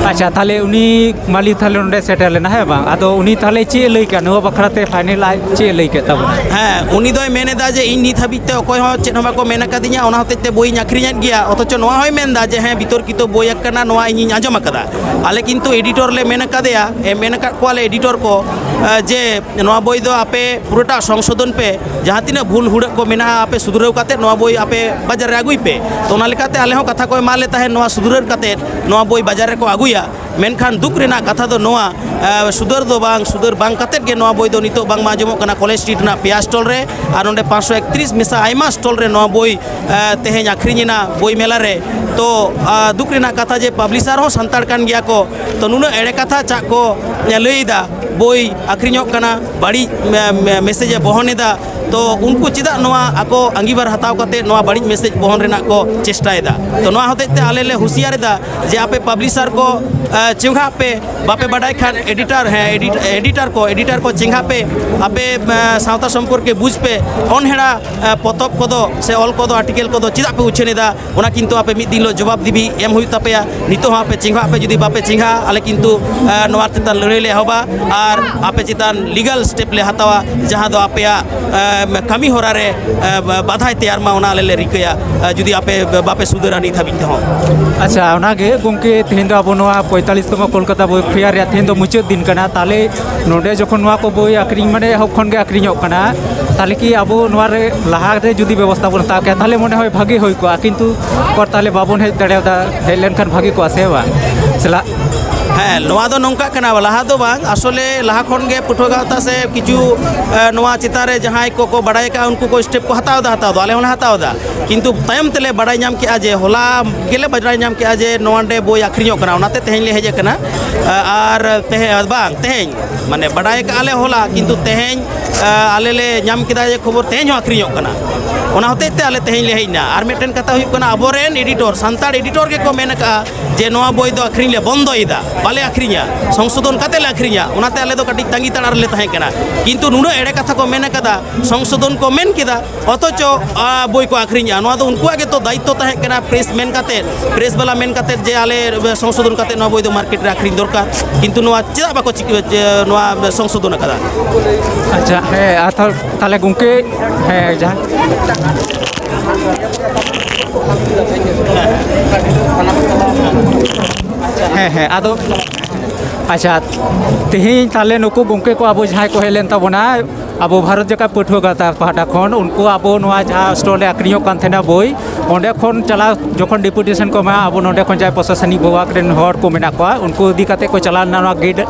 ᱟᱪᱪᱷᱟ, ᱛᱟᱦᱚᱞᱮ ᱩᱱᱤ ᱢᱟᱹᱞᱤᱠ ᱛᱟᱦᱚᱞᱮ ᱱᱚᱰᱮ ᱥᱮᱴᱮᱨ ᱞᱮᱱᱟ, ᱦᱮᱸ ᱵᱟᱝ? ᱟᱫᱚ ᱩᱱᱤ ᱛᱟᱦᱚᱞᱮ ᱪᱮᱫ ᱮ ᱞᱟᱹᱭ ᱠᱮᱫᱟ ᱱᱚᱣᱟ ᱵᱟᱠᱷᱨᱟ ᱛᱮ, ᱯᱷᱟᱭᱱᱮᱞ ᱟᱡ ᱪᱮᱫ ᱮ ᱞᱟᱹᱭ ᱠᱮᱫ ᱛᱟᱵᱚᱱᱟ? ᱦᱮᱸ, ᱩᱱᱤ ᱫᱚᱭ ᱢᱮᱱ ᱮᱫᱟ ᱡᱮ ᱤᱧ ᱱᱤᱛ ᱦᱟᱹᱵᱤᱡ ᱛᱮ ᱚᱠᱚᱭ ᱦᱚᱸ ᱪᱮᱫ ᱦᱚᱸ ᱵᱟᱠᱚ ᱢᱮᱱ ᱟᱠᱟᱫᱤᱧᱟ, ᱚᱱᱟ ᱦᱚᱛᱮᱡ ᱛᱮ ᱵᱳᱭᱤᱧ ᱟᱹᱠᱷᱨᱤᱧᱮᱫ ᱜᱮᱭᱟ᱾ ᱚᱛᱷᱚᱪᱚ ᱱᱚᱣᱟ ᱦᱚᱸᱭ ᱢᱮᱱ ᱮᱫᱟ ᱡᱮ ᱦᱮᱸ, ᱵᱤᱛᱚᱨᱠᱤᱛᱚ ᱵᱳᱭ ᱠᱟᱱᱟ, ᱱᱚᱣᱟ ᱤᱧᱤᱧ ᱟᱸᱡᱚᱢ ᱟᱠᱟᱫᱟ᱾ ᱟᱞᱮ ᱠᱤᱱᱛᱩ ᱮᱰᱤᱴᱚᱨ ᱞᱮ ᱢᱮᱱ ᱟᱠᱟᱫᱮᱭᱟ, ᱮ, ᱢᱮᱱ ᱟᱠᱟᱫ ᱠᱚᱣᱟᱞᱮ ᱮᱰᱤᱴᱚᱨ ᱠᱚ, ᱮ, ᱡᱮ ᱱᱚᱣᱟ ᱵᱳᱭ ᱫᱚ ᱟᱯᱮ ᱯᱩᱨᱟᱹᱴᱟᱜ ᱥᱚᱝᱥᱳᱫᱷᱚᱱ ᱯᱮ, ᱡᱟᱦᱟᱸ ᱛᱤᱱᱟᱹᱜ ᱵᱷᱩᱞ ᱦᱩᱲᱟᱹᱜ ᱠᱚ ᱢᱮᱱᱟᱜᱼᱟ ᱟᱯᱮ ᱥᱩᱫᱷᱨᱟᱹᱣ ᱠᱟᱛᱮᱫ ᱱᱚᱣᱟ ᱵᱳᱭ ᱟᱯᱮ ᱵᱟᱡᱟᱨ ᱨᱮ ᱟᱹᱜᱩᱭ ᱯᱮ᱾ ᱛᱚ ᱚᱱᱟ ᱞᱮᱠᱟᱛᱮ ᱟᱞᱮ ᱦᱚᱸ ᱠᱟᱛᱷᱟ ᱠᱚ ᱮᱢᱟᱫ ᱞᱮ ᱛᱟᱦᱮᱸᱫ, ᱱᱚᱣᱟ ᱥᱩᱫᱷᱨᱟᱹᱣ ᱠᱟᱛᱮᱫ ᱱᱚᱣᱟ ᱵᱳᱭ ᱵᱟᱡᱟᱨ ᱨᱮᱠᱚ ᱟᱹᱜᱩᱭᱟ᱾ ᱢᱮᱱᱠᱷᱟᱱ ᱫᱩᱠ ᱨᱮᱱᱟᱜ ᱠᱟᱛᱷᱟ ᱫᱚ ᱱᱚᱣᱟ, ᱮ, ᱥᱩᱫᱷᱟᱹᱨ ᱫᱚ ᱵᱟᱝ, ᱥᱩᱫᱷᱟᱹᱨ ᱵᱟᱝ ᱠᱟᱛᱮᱫ ᱜᱮ ᱱᱚᱣᱟ ᱵᱳᱭ ᱫᱚ ᱱᱤᱛᱚᱜ ᱵᱟᱝᱢᱟ ᱟᱸᱡᱚᱢᱚᱜ ᱠᱟᱱᱟ ᱠᱚᱞᱮᱡᱽ ᱥᱴᱨᱤᱴ ᱨᱮᱱᱟᱜ ᱯᱮᱭᱟ ᱥᱴᱚᱞ ᱨᱮ ᱟᱨ ᱱᱚᱰᱮ ᱯᱟᱸᱪᱥᱚ ᱮᱠᱛᱨᱤᱥ ᱢᱮᱥᱟ ᱟᱭᱢᱟ ᱥᱴᱚᱞ ᱨᱮ ᱱᱚᱣᱟ ᱵᱳᱭ, ᱮ, ᱛᱮᱦᱮᱧ ᱟᱠᱷᱨᱤᱧ ᱮᱱᱟ ᱵᱳᱭ ᱢᱮᱞᱟ ᱨᱮ᱾ ᱛᱚ, ᱟ, ᱫᱩᱠ ᱨᱮᱱᱟᱜ ᱠᱟᱛᱷᱟ ᱡᱮ ᱯᱟᱵᱽᱞᱤᱥᱟᱨ ᱦᱚᱸ ᱥᱟᱱᱛᱟᱲ ᱠᱟᱱ ᱜᱮᱭᱟ ᱠᱚ, ᱛᱚ ᱱᱩᱱᱟᱹᱜ ᱮᱲᱮ ᱠᱟᱛᱷᱟ ᱪᱟᱜ ᱠᱚ, ᱮ, ᱞᱟᱹᱭ ᱮᱫᱟ, ᱵᱳᱭ ᱟᱠᱷᱨᱤᱧᱚᱜ ᱠᱟᱱᱟ, ᱵᱟᱹᱲᱤᱡ ᱢᱮ-, ᱢᱮ-, ᱢᱮᱥᱮᱡᱽ ᱮ ᱵᱚᱦᱚᱱ ᱮᱫᱟ᱾ ᱛᱚ ᱩᱱᱠᱩ ᱪᱮᱫᱟᱜ ᱱᱚᱣᱟ ᱟᱠᱚ ᱟᱸᱜᱤᱵᱷᱟᱨ ᱦᱟᱛᱟᱣ ᱠᱟᱛᱮ ᱱᱚᱣᱟ ᱵᱟᱹᱲᱤᱡ ᱢᱮᱥᱮᱡᱽ ᱵᱚᱦᱚᱱ ᱨᱮᱱᱟᱜ ᱠᱚ ᱪᱮᱥᱴᱟᱭᱮᱫᱟ? ᱛᱚ ᱱᱚᱣᱟ ᱦᱚᱛᱮᱡ ᱛᱮ ᱟᱞᱮ ᱞᱮ ᱦᱩᱸᱥᱤᱭᱟᱨ ᱮᱫᱟ ᱡᱮ ᱟᱯᱮ ᱯᱟᱵᱽᱞᱤᱥᱟᱨ ᱠᱚ, ᱮ, ᱪᱮᱸᱜᱷᱟᱜ ᱯᱮ, ᱵᱟᱯᱮ ᱵᱟᱰᱟᱭ ᱠᱷᱟᱱ ᱮᱰᱤᱴᱟᱨ, ᱦᱮᱸ, ᱮᱰᱤᱴ-, ᱮᱰᱤᱴᱟᱨ ᱠᱚ, ᱮᱰᱤᱴᱟᱨ ᱠᱚ ᱪᱮᱸᱜᱷᱟᱜ ᱯᱮ, ᱟᱯᱮ, ᱮ, ᱥᱟᱶᱛᱟ ᱥᱚᱢᱯᱚᱨᱠᱮ ᱵᱩᱡᱽ ᱯᱮ, ᱚᱱᱦᱮᱲᱟ, ᱮ, ᱯᱚᱛᱚᱵ ᱠᱚᱫᱚ ᱥᱮ ᱚᱞ ᱠᱚᱫᱚ, ᱟᱨᱴᱤᱠᱮᱞ ᱠᱚᱫᱚ ᱪᱮᱫᱟᱜ ᱯᱮ ᱩᱪᱷᱟᱹᱱ ᱮᱫᱟ? ᱚᱱᱟ ᱠᱤᱱᱛᱩ ᱟᱯᱮ ᱢᱤᱫ ᱫᱤᱱ ᱦᱤᱞᱳᱜ ᱡᱚᱵᱟᱵ ᱫᱤᱵᱤ ᱮᱢ ᱦᱩᱭᱩᱜ ᱛᱟᱯᱮᱭᱟ᱾ ᱱᱤᱛᱚᱜ ᱦᱚᱸ ᱟᱯᱮ ᱪᱮᱸᱜᱷᱟᱜ ᱯᱮ, ᱡᱩᱫᱤ ᱵᱟᱯᱮ ᱪᱮᱸᱜᱷᱟᱜᱼᱟ, ᱟᱞᱮ ᱠᱤᱱᱛᱩ, ᱮ, ᱱᱚᱣᱟ ᱪᱮᱛᱟᱱ ᱞᱟᱹᱲᱦᱟᱹᱭ ᱞᱮ ᱮᱦᱚᱵᱟ ᱟᱨ ᱟᱯᱮ ᱪᱮᱛᱟᱱ ᱞᱤᱜᱟᱞ ᱥᱴᱮᱯ ᱞᱮ ᱦᱟᱛᱟᱣᱟ, ᱡᱟᱦᱟᱸ ᱫᱚ ᱟᱯᱮᱭᱟᱜ, ᱮ, ᱠᱟᱹᱢᱤ ᱦᱚᱨᱟ ᱨᱮ, ᱮ, ᱵᱟᱫᱷᱟᱭ ᱛᱮᱭᱟᱨ ᱢᱟ, ᱚᱱᱟ ᱟᱞᱮ ᱞᱮ ᱨᱤᱠᱟᱹᱭᱟ, ᱮ, ᱡᱩᱫᱤ ᱟᱯᱮ ᱵᱟᱯᱮ ᱥᱩᱫᱷᱟᱹᱨᱟ ᱱᱤᱛ ᱦᱟᱹᱵᱤᱡ ᱛᱮᱦᱚᱸ᱾ ᱟᱪᱪᱷᱟ, ᱚᱱᱟᱜᱮ ᱜᱚᱢᱠᱮ, ᱛᱮᱦᱮᱧ ᱫᱚ ᱟᱵᱚ ᱱᱚᱣᱟ ᱯᱚᱸᱭᱛᱟᱞᱞᱤᱥ ᱛᱚᱢᱚ ᱠᱳᱞᱠᱟᱛᱟ ᱵᱳᱭ ᱯᱷᱮᱭᱟᱨ ᱨᱮᱭᱟᱜ ᱛᱮᱦᱮᱧ ᱫᱚ ᱢᱩᱪᱟᱹᱫ ᱫᱤᱱ ᱠᱟᱱᱟ, ᱛᱟᱦᱚᱞᱮ ᱱᱚᱰᱮ ᱡᱚᱠᱷᱚᱱ ᱱᱚᱣᱟ ᱠᱚ ᱵᱳᱭ ᱟᱹᱠᱷᱨᱤᱧ, ᱢᱟᱱᱮ ᱮᱦᱚᱵ ᱠᱷᱚᱱ ᱜᱮ ᱟᱹᱠᱷᱨᱤᱧᱚᱜ ᱠᱟᱱᱟ, ᱛᱟᱦᱚᱞᱮ ᱠᱤ ᱟᱵᱚ ᱱᱚᱣᱟ ᱨᱮ ᱞᱟᱦᱟ ᱨᱮ ᱡᱩᱫᱤ ᱵᱮᱵᱚᱥᱛᱷᱟ ᱵᱚᱱ ᱦᱟᱛᱟᱣ ᱠᱮᱭᱟ, ᱛᱟᱦᱚᱞᱮ ᱢᱚᱱᱮ ᱦᱚᱭ ᱵᱷᱟᱜᱮ ᱦᱩᱭ ᱠᱚᱜᱼᱟ, ᱠᱤᱱᱛᱩ ᱯᱚᱨ ᱛᱟᱦᱚᱞᱮ ᱵᱟᱵᱚᱱ ᱦᱮᱡ ᱫᱟᱲᱮᱭᱟᱫᱟ, ᱦᱮᱡ ᱞᱮᱱᱠᱷᱟᱱ ᱵᱷᱟᱜᱮ ᱠᱚᱜᱼᱟ ᱥᱮ ᱵᱟᱝ? ᱥᱮ ᱞᱟ- ᱦᱮᱸ, ᱱᱚᱣᱟ ᱫᱚ ᱱᱚᱝᱠᱟᱜ ᱠᱟᱱᱟ, ᱞᱟᱦᱟ ᱫᱚ ᱵᱟᱝ, ᱟᱥᱚᱞᱮ ᱞᱟᱦᱟ ᱠᱷᱚᱱ ᱜᱮ ᱯᱟᱹᱴᱷᱩᱣᱟᱹ ᱜᱟᱶᱛᱟ ᱥᱮ ᱠᱤᱪᱷᱩ, ᱮ, ᱱᱚᱣᱟ ᱪᱮᱛᱟᱱ ᱨᱮ ᱡᱟᱦᱟᱸᱭ ᱠᱚᱠᱚ ᱵᱟᱲᱟᱭ ᱟᱠᱟᱫᱼᱟ, ᱩᱱᱠᱩ ᱠᱚ ᱥᱴᱮᱯ ᱠᱚ ᱦᱟᱛᱟᱣ ᱮᱫᱟ, ᱦᱟᱛᱟᱣ ᱫᱚ ᱟᱞᱮ ᱦᱚᱸᱞᱮ ᱦᱟᱛᱟᱣ ᱮᱫᱟ, ᱠᱤᱱᱛᱩ ᱛᱟᱭᱚᱢ ᱛᱮᱞᱮ ᱵᱟᱲᱟᱭ ᱧᱟᱢ ᱠᱮᱫᱼᱟ ᱡᱮ, ᱦᱚᱞᱟ ᱜᱮᱞᱮ ᱵᱟᱲᱟᱭ ᱧᱟᱢ ᱠᱮᱫᱼᱟ ᱡᱮ ᱱᱚᱣᱟ ᱱᱚᱰᱮ ᱵᱳᱭ ᱟᱹᱠᱷᱨᱤᱧᱚᱜ ᱠᱟᱱᱟ, ᱚᱱᱟᱛᱮ ᱛᱮᱦᱮᱧ ᱞᱮ ᱦᱮᱡ ᱟᱠᱟᱱᱟ᱾ ᱮ, ᱟᱨ ᱛᱮᱦᱮᱧ, ᱵᱟᱝ, ᱛᱮᱦᱮᱧ, ᱢᱟᱱᱮ, ᱵᱟᱰᱟᱭ ᱟᱠᱟᱫᱼᱟ ᱞᱮ ᱦᱚᱞᱟ, ᱠᱤᱱᱛᱩ ᱛᱮᱦᱮᱧ, ᱮ, ᱟᱞᱮ ᱞᱮ ᱧᱟᱢ ᱠᱮᱫᱟ ᱡᱮ ᱠᱷᱚᱵᱚᱨ ᱛᱮᱦᱮᱧ ᱦᱚᱸ ᱟᱹᱠᱷᱨᱤᱧᱚᱜ ᱠᱟᱱᱟ᱾ ᱚᱱᱟ ᱦᱚᱛᱮᱡ ᱛᱮ ᱟᱞᱮ ᱛᱮᱦᱮᱧ ᱞᱮ ᱦᱮᱡ ᱮᱱᱟ᱾ ᱟᱨ ᱢᱤᱫᱴᱮᱱ ᱠᱟᱛᱷᱟ ᱦᱩᱭᱩᱜ ᱠᱟᱱᱟ, ᱟᱵᱚᱨᱮᱱ ᱮᱰᱤᱴᱚᱨ, ᱥᱟᱱᱛᱟᱲ ᱮᱰᱤᱴᱚᱨ ᱜᱮᱠᱚ ᱢᱮᱱ ᱟᱠᱟᱫᱼᱟ ᱡᱮ ᱱᱚᱣᱟ ᱵᱳᱭ ᱫᱚ ᱟᱹᱠᱷᱨᱤᱧ ᱞᱮ ᱵᱚᱱᱫᱚᱭᱮᱫᱟ, ᱵᱟᱞᱮ ᱟᱹᱠᱷᱨᱤᱧᱟ, ᱥᱚᱝᱥᱳᱫᱷᱚᱱ ᱠᱟᱛᱮ ᱞᱮ ᱟᱹᱠᱷᱨᱤᱧᱟ᱾ ᱚᱱᱟᱛᱮ ᱟᱞᱮ ᱫᱚ ᱠᱟᱹᱴᱤᱡ ᱛᱟᱺᱜᱤ ᱛᱟᱲᱟᱜ ᱨᱮᱞᱮ ᱛᱟᱦᱮᱸ ᱠᱟᱱᱟ᱾ ᱠᱤᱱᱛᱩ ᱱᱩᱱᱟᱹᱜ ᱮᱲᱮ ᱠᱟᱛᱷᱟ ᱠᱚ ᱢᱮᱱ ᱟᱠᱟᱫᱟ, ᱥᱚᱝᱥᱳᱫᱷᱚᱱ ᱠᱚ ᱢᱮᱱ ᱠᱮᱫᱟ, ᱚᱛᱷᱚᱪᱚ, ᱟ, ᱵᱳᱭ ᱠᱚ ᱟᱹᱠᱷᱨᱤᱧᱮᱜᱼᱟ᱾ ᱱᱚᱣᱟ ᱫᱚ ᱩᱱᱠᱩᱣᱟᱜ ᱜᱮᱛᱚ ᱫᱟᱭᱤᱛᱛᱚ ᱛᱟᱦᱮᱸ ᱠᱟᱱᱟ, ᱯᱨᱮᱥ ᱢᱮᱱ ᱠᱟᱛᱮ, ᱯᱨᱮᱥ ᱵᱟᱞᱟ ᱢᱮᱱ ᱠᱟᱛᱮ ᱡᱮ ᱟᱞᱮ ᱥᱚᱝᱥᱳᱫᱷᱚᱱ ᱠᱟᱛᱮ ᱱᱚᱣᱟ ᱵᱳᱭ ᱫᱚ ᱢᱟᱨᱠᱮᱴ ᱨᱮ ᱟᱹᱠᱷᱨᱤᱧ ᱫᱚᱨᱠᱟᱨ, ᱠᱤᱱᱛᱩ ᱱᱚᱣᱟ ᱪᱮᱫᱟᱜ ᱵᱟᱠᱚ ᱪᱤᱠᱟᱹ-, ᱪᱮ-, ᱱᱚᱣᱟ ᱥᱚᱝᱥᱳᱫᱷᱚᱱ ᱟᱠᱟᱫᱟ? ᱟᱪᱪᱷᱟ, ᱦᱮᱸ, ᱟᱨ ᱛᱟᱦᱚ-, ᱛᱟᱦᱚᱞᱮ ᱜᱚᱢᱠᱮ, ᱦᱮᱸ, ᱡᱟᱦᱟᱸ, ᱦᱮᱸ, ᱦᱮᱸ, ᱟᱫᱚ ᱟᱪᱪᱷᱟ, ᱛᱮᱦᱮᱧ ᱛᱟᱦᱞᱮ ᱱᱩᱠᱩ ᱜᱚᱢᱠᱮ ᱠᱚ ᱟᱵᱚ ᱡᱟᱦᱟᱸᱭ ᱠᱚ ᱦᱮᱡ ᱞᱮᱱ ᱛᱟᱵᱚᱱᱟ, ᱟᱵᱚ ᱵᱷᱟᱨᱚᱛ ᱡᱟᱠᱟᱛ ᱯᱟᱹᱴᱷᱩᱣᱟᱹ ᱜᱟᱶᱛᱟ ᱯᱟᱦᱴᱟ ᱠᱷᱚᱱ, ᱩᱱᱠᱩ ᱟᱵᱚ ᱱᱚᱣᱟ ᱡᱟᱦᱟᱸ ᱥᱴᱚᱞ ᱨᱮ ᱟᱠᱷᱨᱤᱧᱚᱜ ᱠᱟᱱ ᱛᱟᱦᱮᱱᱟ ᱵᱳᱭ, ᱚᱸᱰᱮ ᱠᱷᱚᱱ ᱪᱟᱞᱟᱣ ᱡᱚᱠᱷᱚᱱ ᱰᱮᱯᱩᱴᱮᱥᱚᱱ ᱠᱚ ᱮᱢᱟ, ᱟᱵᱚ ᱱᱚᱸᱰᱮ ᱠᱷᱚᱱ ᱡᱟᱦᱟᱸᱭ ᱯᱨᱚᱥᱟᱥᱚᱱᱤᱠ ᱵᱤᱵᱷᱟᱜᱽ ᱨᱮᱱ ᱦᱚᱲ ᱠᱚ ᱢᱮᱱᱟᱜ ᱠᱚᱣᱟ, ᱩᱱᱠᱩ ᱤᱫᱤ ᱠᱟᱛᱮ ᱠᱚ ᱪᱟᱞᱟᱣ ᱞᱮᱱᱟ ᱱᱚᱣᱟ ᱜᱤᱞ,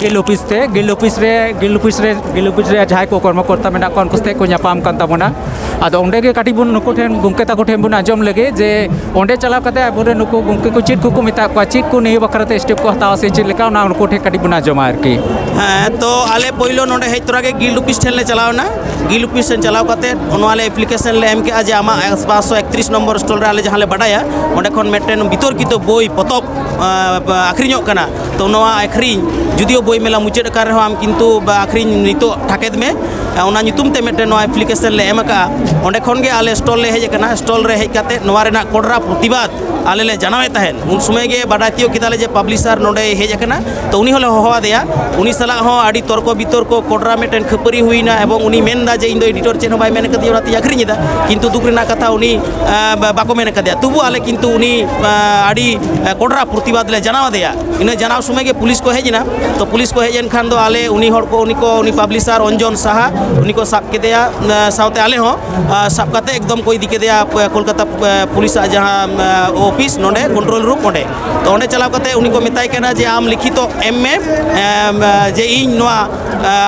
ᱜᱤᱞ ᱚᱯᱷᱤᱥ ᱛᱮ, ᱜᱤᱞ ᱚᱯᱷᱤᱥ ᱨᱮ, ᱜᱤᱞ ᱚᱯᱷᱤᱥ ᱨᱮ, ᱜᱤᱞ ᱚᱯᱷᱤᱥ ᱨᱮ ᱡᱟᱦᱟᱸᱭ ᱠᱚ ᱠᱚᱨᱢᱚᱠᱚᱨᱛᱟ ᱢᱮᱱᱟᱜ ᱠᱚᱣᱟ, ᱩᱱᱠᱩ ᱥᱟᱛᱮ ᱠᱚ ᱧᱟᱯᱟᱢ ᱠᱟᱱ ᱛᱟᱵᱚᱱᱟ᱾ ᱟᱫᱚ ᱚᱸᱰᱮ ᱜᱮ ᱠᱟᱹᱴᱤᱡ ᱵᱚᱱ ᱱᱩᱠᱩ ᱴᱷᱮᱱ, ᱜᱚᱢᱠᱮ ᱛᱟᱠᱚ ᱴᱷᱮᱱ ᱵᱚᱱ ᱟᱸᱡᱚᱢ ᱞᱮᱜᱮ ᱡᱮ ᱚᱸᱰᱮ ᱪᱟᱞᱟᱣ ᱠᱟᱛᱮ ᱟᱵᱚᱨᱮᱱ ᱱᱩᱠᱩ ᱜᱚᱢᱠᱮ ᱠᱚ ᱪᱮᱫ ᱠᱚᱠᱚ ᱢᱮᱛᱟᱜ ᱠᱚᱣᱟ, ᱪᱮᱫ ᱠᱚ ᱱᱤᱭᱟᱹ ᱵᱟᱠᱷᱨᱟ ᱛᱮ ᱥᱴᱮᱯ ᱠᱚ ᱦᱟᱛᱟᱣᱟ ᱥᱮ ᱪᱮᱫ ᱞᱮᱠᱟ, ᱚᱱᱟ ᱩᱱᱠᱩ ᱴᱷᱮᱱ ᱠᱟᱹᱴᱤᱡ ᱵᱚᱱ ᱟᱸᱡᱚᱢᱟ ᱟᱨᱠᱤ᱾ ᱦᱮᱸ, ᱛᱚ ᱟᱞᱮ ᱯᱳᱭᱞᱳ ᱱᱚᱰᱮ ᱦᱮᱡ ᱛᱚᱨᱟ ᱜᱮ ᱜᱤᱞᱰ ᱚᱯᱷᱤᱥ ᱴᱷᱮᱱ ᱞᱮ ᱪᱟᱞᱟᱣ ᱮᱱᱟ᱾ ᱜᱤᱞᱰ ᱚᱯᱷᱤᱥ ᱴᱷᱮᱱ ᱪᱟᱞᱟᱣ ᱠᱟᱛᱮ ᱱᱚᱣᱟ ᱞᱮ ᱮᱯᱞᱤᱠᱮᱥᱚᱱ ᱞᱮ ᱮᱢ ᱠᱮᱜᱼᱟ ᱡᱮ ᱟᱢᱟᱜ ᱯᱟᱸᱪᱥᱚ ᱮᱠᱛᱨᱤᱥ ᱱᱚᱢᱵᱚᱨ ᱥᱴᱚᱞ ᱨᱮ ᱟᱞᱮ ᱡᱟᱦᱟᱸ ᱞᱮ ᱵᱟᱰᱟᱭᱟ, ᱚᱸᱰᱮ ᱠᱷᱚᱱ ᱢᱤᱫᱴᱮᱱ ᱵᱤᱛᱚᱨᱠᱤᱛᱚ ᱵᱳᱭ ᱯᱚᱛᱚᱵ ᱟᱸ, ᱵᱟ-, ᱟᱠᱷᱨᱤᱧᱚᱜ ᱠᱟᱱᱟ᱾ ᱛᱚ ᱱᱚᱣᱟ ᱟᱠᱷᱨᱤᱧ, ᱡᱩᱫᱤᱭᱳ ᱵᱳᱭ ᱢᱮᱞᱟ ᱢᱩᱪᱟᱹᱫ ᱟᱠᱟᱱ ᱨᱮᱦᱚᱸ, ᱟᱢ ᱠᱤᱱᱛᱩ ᱵᱟ-, ᱟᱠᱷᱨᱤᱧ ᱱᱤᱛᱚᱜ ᱴᱷᱟᱠᱮᱫ ᱢᱮ᱾ ᱟᱸ, ᱚᱱᱟ ᱧᱩᱛᱩᱢ ᱛᱮ ᱢᱤᱫᱴᱮᱱ ᱱᱚᱣᱟ ᱮᱯᱞᱤᱠᱮᱥᱚᱱ ᱞᱮ ᱮᱢ ᱟᱠᱟᱜᱼᱟ᱾ ᱚᱸᱰᱮ ᱠᱷᱚᱱ ᱜᱮ ᱟᱞᱮ ᱥᱴᱚᱞ ᱞᱮ ᱦᱮᱡ ᱟᱠᱟᱱᱟ᱾ ᱥᱴᱚᱞ ᱨᱮ ᱦᱮᱡ ᱠᱟᱛᱮ ᱱᱚᱣᱟ ᱨᱮᱱᱟᱜ ᱠᱚᱰᱨᱟ ᱯᱨᱚᱛᱤᱵᱟᱫ ᱟᱞᱮ ᱞᱮ ᱡᱟᱱᱟᱣᱮᱫ ᱛᱟᱦᱮᱸᱫ᱾ ᱩᱱ ᱥᱚᱢᱚᱭ ᱜᱮ ᱵᱟᱰᱟᱭ ᱛᱤᱭᱳᱜ ᱠᱮᱫᱟᱞᱮ ᱡᱮ ᱯᱟᱵᱽᱞᱤᱥᱟᱨ ᱱᱚᱰᱮᱭ ᱦᱮᱡ ᱟᱠᱟᱱᱟ᱾ ᱛᱚ ᱩᱱᱤ ᱦᱚᱸᱞᱮ ᱦᱚᱦᱚ ᱟᱫᱮᱭᱟ᱾ ᱩᱱᱤ ᱥᱟᱞᱟᱜ ᱦᱚᱸ ᱟᱹᱰᱤ ᱛᱚᱨᱠᱚ ᱵᱤᱛᱚᱨᱠᱚ, ᱠᱚᱰᱨᱟ ᱢᱤᱫᱴᱮᱱ ᱠᱷᱟᱹᱯᱟᱹᱨᱤ ᱦᱩᱭᱱᱟ ᱮᱵᱚᱝ ᱩᱱᱤ ᱢᱮᱱᱫᱟ ᱡᱮ ᱤᱧ ᱫᱚ ᱮᱰᱤᱴᱚᱨ ᱪᱮᱫ ᱦᱚᱸ ᱵᱟᱭ ᱢᱮᱱ ᱟᱠᱟᱫᱤᱧᱟ, ᱚᱱᱟᱛᱤᱧ ᱟᱠᱷᱨᱤᱧ ᱮᱫᱟ᱾ ᱠᱤᱱᱛᱩ ᱫᱩᱠ ᱨᱮᱱᱟᱜ ᱠᱟᱛᱷᱟ, ᱩᱱᱤ, ᱟᱸ, ᱵᱟ-, ᱵᱟᱠᱚ ᱢᱮᱱ ᱟᱠᱟᱫᱮᱭᱟ᱾ ᱛᱚᱵᱩ ᱟᱞᱮ ᱠᱤᱱᱛᱩ ᱩᱱᱤ, ᱟᱸ, ᱟᱹᱰᱤ, ᱟᱸ, ᱠᱚᱰᱨᱟ ᱯᱨᱚᱛᱤᱵᱟᱫ ᱞᱮ ᱡᱟᱱᱟᱣ ᱟᱫᱮᱭᱟ᱾ ᱤᱱᱟᱹ ᱡᱟᱱᱟᱣ ᱥᱚᱢᱚᱭ ᱜᱮ ᱯᱩᱞᱤᱥ ᱠᱚ ᱦᱮᱡ ᱮᱱᱟ᱾ ᱛᱚ ᱯᱩᱞᱤᱥ ᱠᱚ ᱦᱮᱡ ᱮᱱ ᱠᱷᱟᱱ ᱫᱚ ᱟᱞᱮ ᱩᱱᱤ ᱦᱚᱲ ᱠᱚ, ᱩᱱᱤ ᱠᱚ, ᱩᱱᱤ ᱯᱟᱵᱽᱞᱤᱥᱟᱨ ᱚᱧᱡᱚᱱ ᱥᱟᱦᱟ, ᱩᱱᱤ ᱠᱚ ᱥᱟᱵ ᱠᱮᱫᱮᱭᱟ, ᱟᱸ, ᱥᱟᱶᱛᱮ ᱟᱞᱮ ᱦᱚᱸ, ᱟᱸ, ᱥᱟᱵ ᱠᱟᱛᱮ ᱮᱠᱫᱚᱢ ᱠᱚ ᱤᱫᱤ ᱠᱮᱫᱮᱭᱟ, ᱟᱸ, ᱠᱳᱞᱠᱟᱛᱟ, ᱟᱸ, ᱯᱩᱞᱤᱥᱟᱜ ᱡᱟᱦᱟᱸ, ᱟᱸ, ᱚᱯᱷᱤᱥ ᱱᱚᱰᱮ ᱠᱚᱱᱴᱨᱳᱞ ᱨᱩᱢ ᱚᱸᱰᱮ᱾ ᱛᱚ ᱚᱸᱰᱮ ᱪᱟᱞᱟᱣ ᱠᱟᱛᱮ ᱩᱱᱤ ᱠᱚ ᱢᱮᱛᱟᱭ ᱠᱟᱱᱟ ᱡᱮ ᱟᱢ ᱞᱤᱠᱷᱤᱛᱚ ᱮᱢ ᱢᱮ, ᱮᱢ, ᱟᱸ, ᱡᱮ ᱤᱧ ᱱᱚᱣᱟ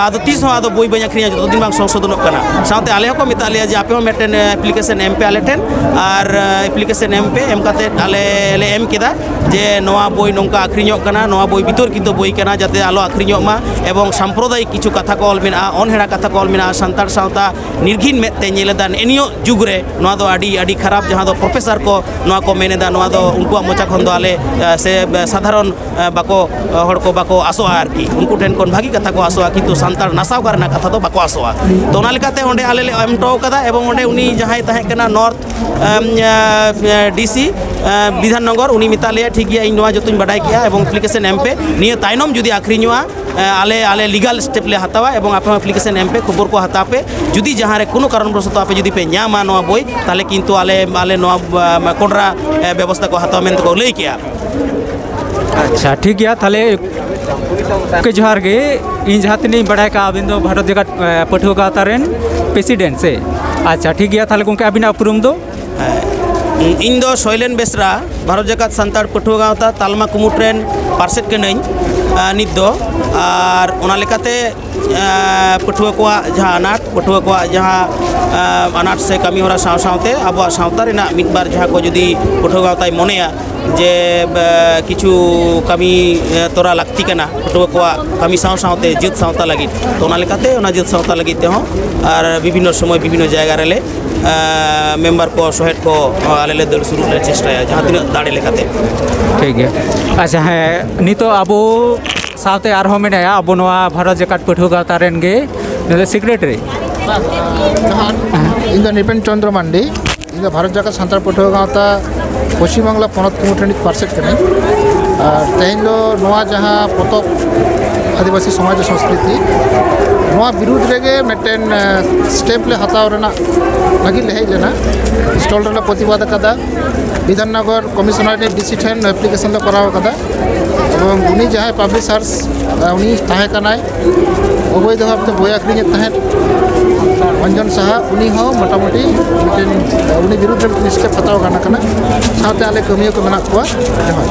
ᱟᱫᱚ ᱛᱤᱥ ᱦᱚᱸ ᱟᱫᱚ ᱵᱳᱭ ᱵᱟᱹᱧ ᱟᱹᱠᱷᱨᱤᱧᱟ ᱡᱚᱛᱚ ᱫᱤᱱ ᱵᱟᱝ ᱥᱚᱝᱥᱳᱫᱷᱚᱱᱚᱜ ᱠᱟᱱᱟ᱾ ᱥᱟᱶᱛᱮ ᱟᱞᱮ ᱦᱚᱸᱠᱚ ᱢᱮᱛᱟᱜ ᱞᱮᱭᱟ ᱡᱮ ᱟᱯᱮ ᱦᱚᱸ ᱢᱤᱫᱴᱮᱱ ᱮᱯᱞᱤᱠᱮᱥᱚᱱ ᱮᱢ ᱯᱮ ᱟᱞᱮ ᱴᱷᱮᱱ, ᱟᱨ ᱮᱯᱞᱤᱠᱮᱥᱚᱱ ᱮᱢ ᱯᱮ, ᱮᱢ ᱠᱟᱛᱮ ᱟᱞᱮ ᱞᱮ ᱮᱢ ᱠᱮᱫᱟ ᱡᱮ ᱱᱚᱣᱟ ᱵᱳᱭ ᱱᱚᱝᱠᱟ ᱟᱹᱠᱷᱨᱤᱧᱚᱜ ᱠᱟᱱᱟ, ᱱᱚᱣᱟ ᱵᱳᱭ ᱵᱤᱛᱚᱨᱠᱤᱛᱚ ᱵᱳᱭ ᱠᱟᱱᱟ, ᱡᱟᱛᱮ ᱟᱞᱚ ᱟᱹᱠᱷᱨᱤᱧᱚᱜ ᱢᱟ, ᱮᱵᱚᱝ ᱥᱟᱢᱯᱨᱚᱫᱟᱭᱤᱠ ᱠᱤᱪᱷᱩ ᱠᱟᱛᱷᱟ ᱠᱚ ᱚᱞ ᱢᱮᱱᱟᱜᱼᱟ, ᱚᱱᱦᱮᱲᱟ ᱠᱟᱛᱷᱟ ᱠᱚ ᱚᱞ ᱢᱮᱱᱟᱜᱼᱟ, ᱥᱟᱱᱛᱟᱲ ᱥᱟᱶᱛᱟ ᱱᱤᱨᱜᱷᱤᱱ ᱢᱮᱫ ᱛᱮ ᱧᱮᱞ ᱮᱫᱟ᱾ ᱱᱮᱜᱼᱮ ᱱᱤᱭᱟᱹ ᱡᱩᱜᱽ ᱨᱮ ᱱᱚᱣᱟ ᱫᱚ ᱟᱹᱰᱤ, ᱟᱹᱰᱤ ᱠᱷᱟᱨᱟᱯ, ᱡᱟᱦᱟᱸ ᱫᱚ ᱯᱨᱚᱯᱷᱮᱥᱟᱨ ᱠᱚ ᱱᱚᱣᱟ ᱠᱚ ᱢᱮᱱ ᱮᱫᱟ, ᱱᱚᱣᱟ ᱫᱚ ᱩᱱᱠᱩᱣᱟᱜ ᱢᱚᱪᱟ ᱠᱷᱚᱱ ᱫᱚ ᱟᱞᱮ, ᱮ, ᱥᱮ, ᱮ, ᱥᱟᱫᱷᱟᱨᱚᱱ ᱮ, ᱵᱟᱠᱚ, ᱮ, ᱦᱚᱲ ᱠᱚ ᱵᱟᱠᱚ ᱟᱥᱚᱜᱼᱟ ᱟᱨᱠᱤ, ᱩᱱᱠᱩ ᱴᱷᱮᱱ ᱠᱷᱚᱱ ᱵᱷᱟᱹᱜᱤ ᱠᱟᱛᱷᱟ ᱠᱚ ᱟᱥᱚᱜᱼᱟ, ᱠᱤᱱᱛᱩ ᱥᱟᱱᱛᱟᱲ ᱱᱟᱥᱟᱣ ᱠᱟᱜ ᱨᱮᱱᱟᱜ ᱠᱟᱛᱷᱟ ᱫᱚ ᱵᱟᱠᱚ ᱟᱥᱚᱜᱼᱟ᱾ ᱛᱚ ᱚᱱᱟ ᱞᱮᱠᱟᱛᱮ ᱚᱸᱰᱮ ᱟᱞᱮ ᱞᱮ ᱮᱢ ᱦᱚᱴᱚ ᱠᱟᱫᱟ, ᱮᱵᱚᱝ ᱚᱸᱰᱮ ᱩᱱᱤ ᱡᱟᱦᱟᱸᱭ ᱛᱟᱦᱮᱸ ᱠᱟᱱᱟ ᱱᱚᱨᱛᱷ, ᱮᱢ, ᱮ, ᱰᱤ ᱥᱤ, ᱮ, ᱵᱤᱫᱷᱟᱱ ᱱᱚᱜᱚᱨ, ᱩᱱᱤ ᱢᱮᱛᱟᱜ ᱞᱮᱭᱟ, "ᱴᱷᱤᱠ ᱜᱮᱭᱟ, ᱤᱧ ᱱᱚᱣᱟ ᱡᱚᱛᱚᱧ ᱵᱟᱰᱟᱭ ᱠᱮᱜᱼᱟ ᱮᱵᱚᱝ ᱮᱯᱞᱤᱠᱮᱥᱚᱱ ᱮᱢ ᱯᱮ, ᱱᱤᱭᱟᱹ ᱛᱟᱭᱱᱚᱢ ᱡᱩᱫᱤ ᱟᱹᱠᱷᱨᱤᱧᱚᱜᱼᱟ, ᱮ, ᱟᱞᱮ, ᱟᱞᱮ ᱞᱤᱜᱟᱞ ᱥᱴᱮᱯ ᱞᱮ ᱦᱟᱛᱟᱣᱟ ᱮᱵᱚᱝ ᱟᱯᱮ ᱦᱚᱸ ᱮᱯᱞᱤᱠᱮᱥᱚᱱ ᱮᱢ ᱯᱮ, ᱠᱷᱚᱵᱚᱨ ᱠᱚ ᱦᱟᱛᱟᱣ ᱯᱮ, ᱡᱩᱫᱤ ᱡᱟᱦᱟᱸ ᱨᱮ ᱠᱳᱱᱳ ᱠᱟᱨᱚᱱ ᱵᱚᱥᱚᱛᱚ ᱟᱯᱮ ᱡᱩᱫᱤ ᱯᱮ ᱧᱟᱢᱟ ᱱᱚᱣᱟ ᱵᱳᱭ, ᱛᱟᱦᱚᱞᱮ ᱠᱤᱱᱛᱩ ᱟᱞᱮ, ᱟᱞᱮ ᱱᱚᱣᱟ, ᱮ, ᱠᱚᱰᱨᱟ, ᱮ, ᱵᱮᱵᱚᱥᱛᱷᱟ ᱠᱚ ᱦᱟᱛᱟᱣᱟ" ᱢᱮᱱᱛᱮ ᱠᱚ ᱞᱟᱹᱭ ᱠᱮᱜᱼᱟ᱾ ᱟᱪᱪᱷᱟ, ᱴᱷᱤᱠ ᱜᱮᱭᱟ, ᱛᱟᱦᱞᱮ ᱜᱚᱢᱠᱮ ᱡᱚᱦᱟᱨ ᱜᱮ᱾ ᱤᱧ ᱡᱟᱦᱟᱸ ᱛᱤᱱᱟᱹᱜ ᱤᱧ ᱵᱟᱲᱟᱭ ᱠᱟᱜᱼᱟ, ᱟᱹᱵᱤᱱ ᱫᱚ ᱵᱷᱟᱨᱚᱛ ᱡᱟᱠᱟᱛ ᱮ, ᱯᱟᱹᱴᱷᱩᱣᱟᱹ ᱜᱟᱶᱛᱟ ᱨᱮᱱ ᱯᱨᱮᱥᱤᱰᱮᱱᱴ ᱥᱮ? ᱟᱪᱪᱷᱟ, ᱴᱷᱤᱠ ᱜᱮᱭᱟ᱾ ᱛᱟᱦᱚᱞᱮ ᱜᱚᱢᱠᱮ, ᱟᱹᱵᱤᱱᱟᱜ ᱩᱯᱨᱩᱢ ᱫᱚ? ᱤᱧ ᱫᱚ ᱥᱚᱭᱞᱮᱱ ᱵᱮᱥᱨᱟ, ᱵᱷᱟᱨᱚᱛ ᱡᱟᱠᱟᱛ ᱥᱟᱱᱛᱟᱲ ᱯᱟᱹᱴᱷᱩᱣᱟᱹ ᱜᱟᱶᱛᱟ ᱛᱟᱞᱢᱟ ᱠᱩᱢᱩᱴ ᱨᱮᱱ ᱯᱟᱨᱥᱮᱫ ᱠᱟᱹᱱᱟᱹᱧ, ᱟ, ᱱᱤᱛ ᱫᱚ᱾ ᱟᱨ ᱚᱱᱟ ᱞᱮᱠᱟᱛᱮ, ᱟ, ᱯᱟᱹᱴᱷᱩᱣᱟᱹ ᱠᱚᱣᱟᱜ ᱡᱟᱦᱟᱸ ᱟᱱᱟᱴ, ᱯᱟᱹᱴᱷᱩᱣᱟᱹ ᱠᱚᱣᱟᱜ ᱡᱟᱦᱟᱸ, ᱟ, ᱟᱱᱟᱴ ᱥᱮ ᱠᱟᱹᱢᱤ ᱦᱚᱨᱟ ᱥᱟᱶ ᱥᱟᱶᱛᱮ ᱟᱵᱚᱣᱟᱜ ᱥᱟᱶᱛᱟ ᱨᱮᱱᱟᱜ ᱢᱤᱫ ᱵᱟᱨ ᱡᱟᱦᱟᱸ ᱠᱚ ᱡᱩᱫᱤ ᱯᱟᱹᱴᱷᱩᱣᱟᱹ ᱜᱟᱶᱛᱟᱭ ᱢᱚᱱᱮᱭᱟ ᱡᱮ, ᱟ, ᱠᱤᱪᱷᱩ ᱠᱟᱹᱢᱤ, ᱟ, ᱛᱚᱨᱟ ᱞᱟᱹᱠᱛᱤ ᱠᱟᱱᱟ ᱯᱟᱹᱴᱷᱩᱣᱟᱹ ᱠᱚᱣᱟᱜ ᱠᱟᱹᱢᱤ ᱥᱟᱶ ᱥᱟᱶᱛᱮ ᱡᱟᱹᱛ ᱥᱟᱶᱛᱟ ᱞᱟᱹᱜᱤᱫ, ᱛᱚ ᱚᱱᱟ ᱞᱮᱠᱟᱛᱮ ᱚᱱᱟ ᱡᱟᱹᱛ ᱥᱟᱶᱛᱟ ᱞᱟᱹᱜᱤᱫ ᱛᱮᱦᱚᱸ ᱟᱨ ᱵᱤᱵᱷᱤᱱᱱᱚ ᱥᱚᱢᱚᱭ ᱵᱤᱵᱷᱤᱱᱱᱚ ᱡᱟᱭᱜᱟ ᱨᱮᱞᱮ ᱟᱸ, ᱢᱮᱢᱵᱟᱨ ᱠᱚ, ᱥᱚᱦᱮᱫ ᱠᱚ, ᱟᱞᱮ ᱞᱮ ᱫᱟᱹᱲ ᱥᱩᱨᱩᱜ ᱞᱮ ᱪᱮᱥᱴᱟᱭᱟ, ᱡᱟᱦᱟᱸ ᱛᱤᱱᱟᱹᱜ ᱫᱟᱲᱮ ᱞᱮᱠᱟᱛᱮ᱾ ᱴᱷᱤᱠ ᱜᱮᱭᱟ᱾ ᱟᱪᱪᱷᱟ, ᱦᱮᱸ, ᱱᱤᱛᱚᱜ ᱟᱵᱚ ᱥᱟᱶᱛᱮ ᱟᱨᱦᱚᱸ ᱢᱮᱱᱟᱭᱟ ᱟᱵᱚ ᱱᱚᱣᱟ ᱵᱷᱟᱨᱚᱛ ᱡᱟᱠᱟᱛ ᱯᱟᱹᱴᱷᱩᱣᱟᱹ ᱜᱟᱶᱛᱟ ᱨᱮᱱ ᱜᱮ, ᱱᱩᱭ ᱫᱚ ᱥᱮᱠᱨᱮᱴᱟᱨᱤ᱾ ᱡᱚᱦᱟᱨ, ᱤᱧ ᱫᱚ ᱱᱤᱯᱮᱱ ᱪᱚᱱᱫᱨᱚ ᱢᱟᱱᱰᱤ᱾ ᱤᱧ ᱫᱚ ᱵᱷᱟᱨᱚᱛ ᱡᱟᱠᱟᱛ ᱥᱟᱱᱛᱟᱲ ᱯᱟᱹᱴᱷᱩᱣᱟᱹ ᱜᱟᱶᱛᱟ ᱯᱚᱥᱪᱤᱢ ᱵᱟᱝᱞᱟ ᱯᱚᱱᱚᱛ ᱠᱚᱢᱤᱴᱤ ᱨᱤᱱᱤᱡ ᱯᱟᱨᱥᱮᱫ ᱠᱟᱹᱱᱟᱹᱧ᱾ ᱟᱨ ᱛᱮᱦᱮᱧ ᱫᱚ ᱱᱚᱣᱟ ᱡᱟᱦᱟᱸ ᱯᱚᱛᱚᱵ ᱟᱹᱫᱤᱵᱟᱹᱥᱤ ᱥᱚᱢᱟᱡᱽ ᱥᱚᱝᱥᱠᱨᱤᱛᱤ, ᱱᱚᱣᱟ ᱵᱤᱨᱩᱫᱽ ᱨᱮᱜᱮ ᱢᱤᱫᱴᱮᱱ ᱥᱴᱮᱯ ᱞᱮ ᱦᱟᱛᱟᱣ ᱨᱮᱱᱟᱜ ᱞᱟᱹᱜᱤᱫ ᱞᱮ ᱦᱮᱡ ᱞᱮᱱᱟ᱾ ᱥᱴᱚᱞ ᱨᱮᱞᱮ ᱯᱨᱚᱛᱤᱵᱟᱫ ᱟᱠᱟᱫᱟ᱾ ᱵᱤᱫᱷᱟᱱᱱᱚᱜᱚᱨ ᱠᱚᱢᱤᱥᱚᱱᱟᱨ ᱨᱤᱱᱤᱡ ᱰᱤᱥᱤ ᱴᱷᱮᱱ ᱮᱯᱞᱤᱠᱮᱥᱚᱱ ᱞᱮ ᱠᱚᱨᱟᱣ ᱟᱠᱟᱫᱟ᱾ ᱮᱵᱚᱝ ᱩᱱᱤ ᱡᱟᱦᱟᱸᱭ ᱯᱟᱵᱽᱞᱤᱥᱟᱨᱥ, ᱩᱱᱤ ᱛᱟᱦᱮᱸ ᱠᱟᱱᱟᱭ, ᱚᱵᱳᱭᱫᱷᱚ ᱵᱷᱟᱵᱽᱛᱮ ᱵᱳᱭ ᱟᱹᱠᱷᱨᱤᱧᱮᱫ ᱛᱟᱦᱮᱸᱫ ᱚᱧᱡᱚᱱ ᱥᱟᱦᱟ, ᱩᱱᱤ ᱦᱚᱸ ᱢᱚᱴᱟᱢᱩᱴᱤ ᱢᱤᱫᱴᱮᱱ, ᱩᱱᱤ ᱵᱤᱨᱩᱫᱽ ᱨᱮ ᱢᱤᱫᱴᱮᱱ ᱥᱴᱮᱯ ᱦᱟᱛᱟᱣ ᱜᱟᱱ ᱟᱠᱟᱱᱟ᱾ ᱥᱟᱶᱛᱮ ᱟᱞᱮ ᱠᱟᱹᱢᱤᱭᱟᱹ ᱠᱚ ᱢᱮᱱᱟᱜ ᱠᱚᱣᱟ᱾ ᱡᱚᱦᱟᱨ᱾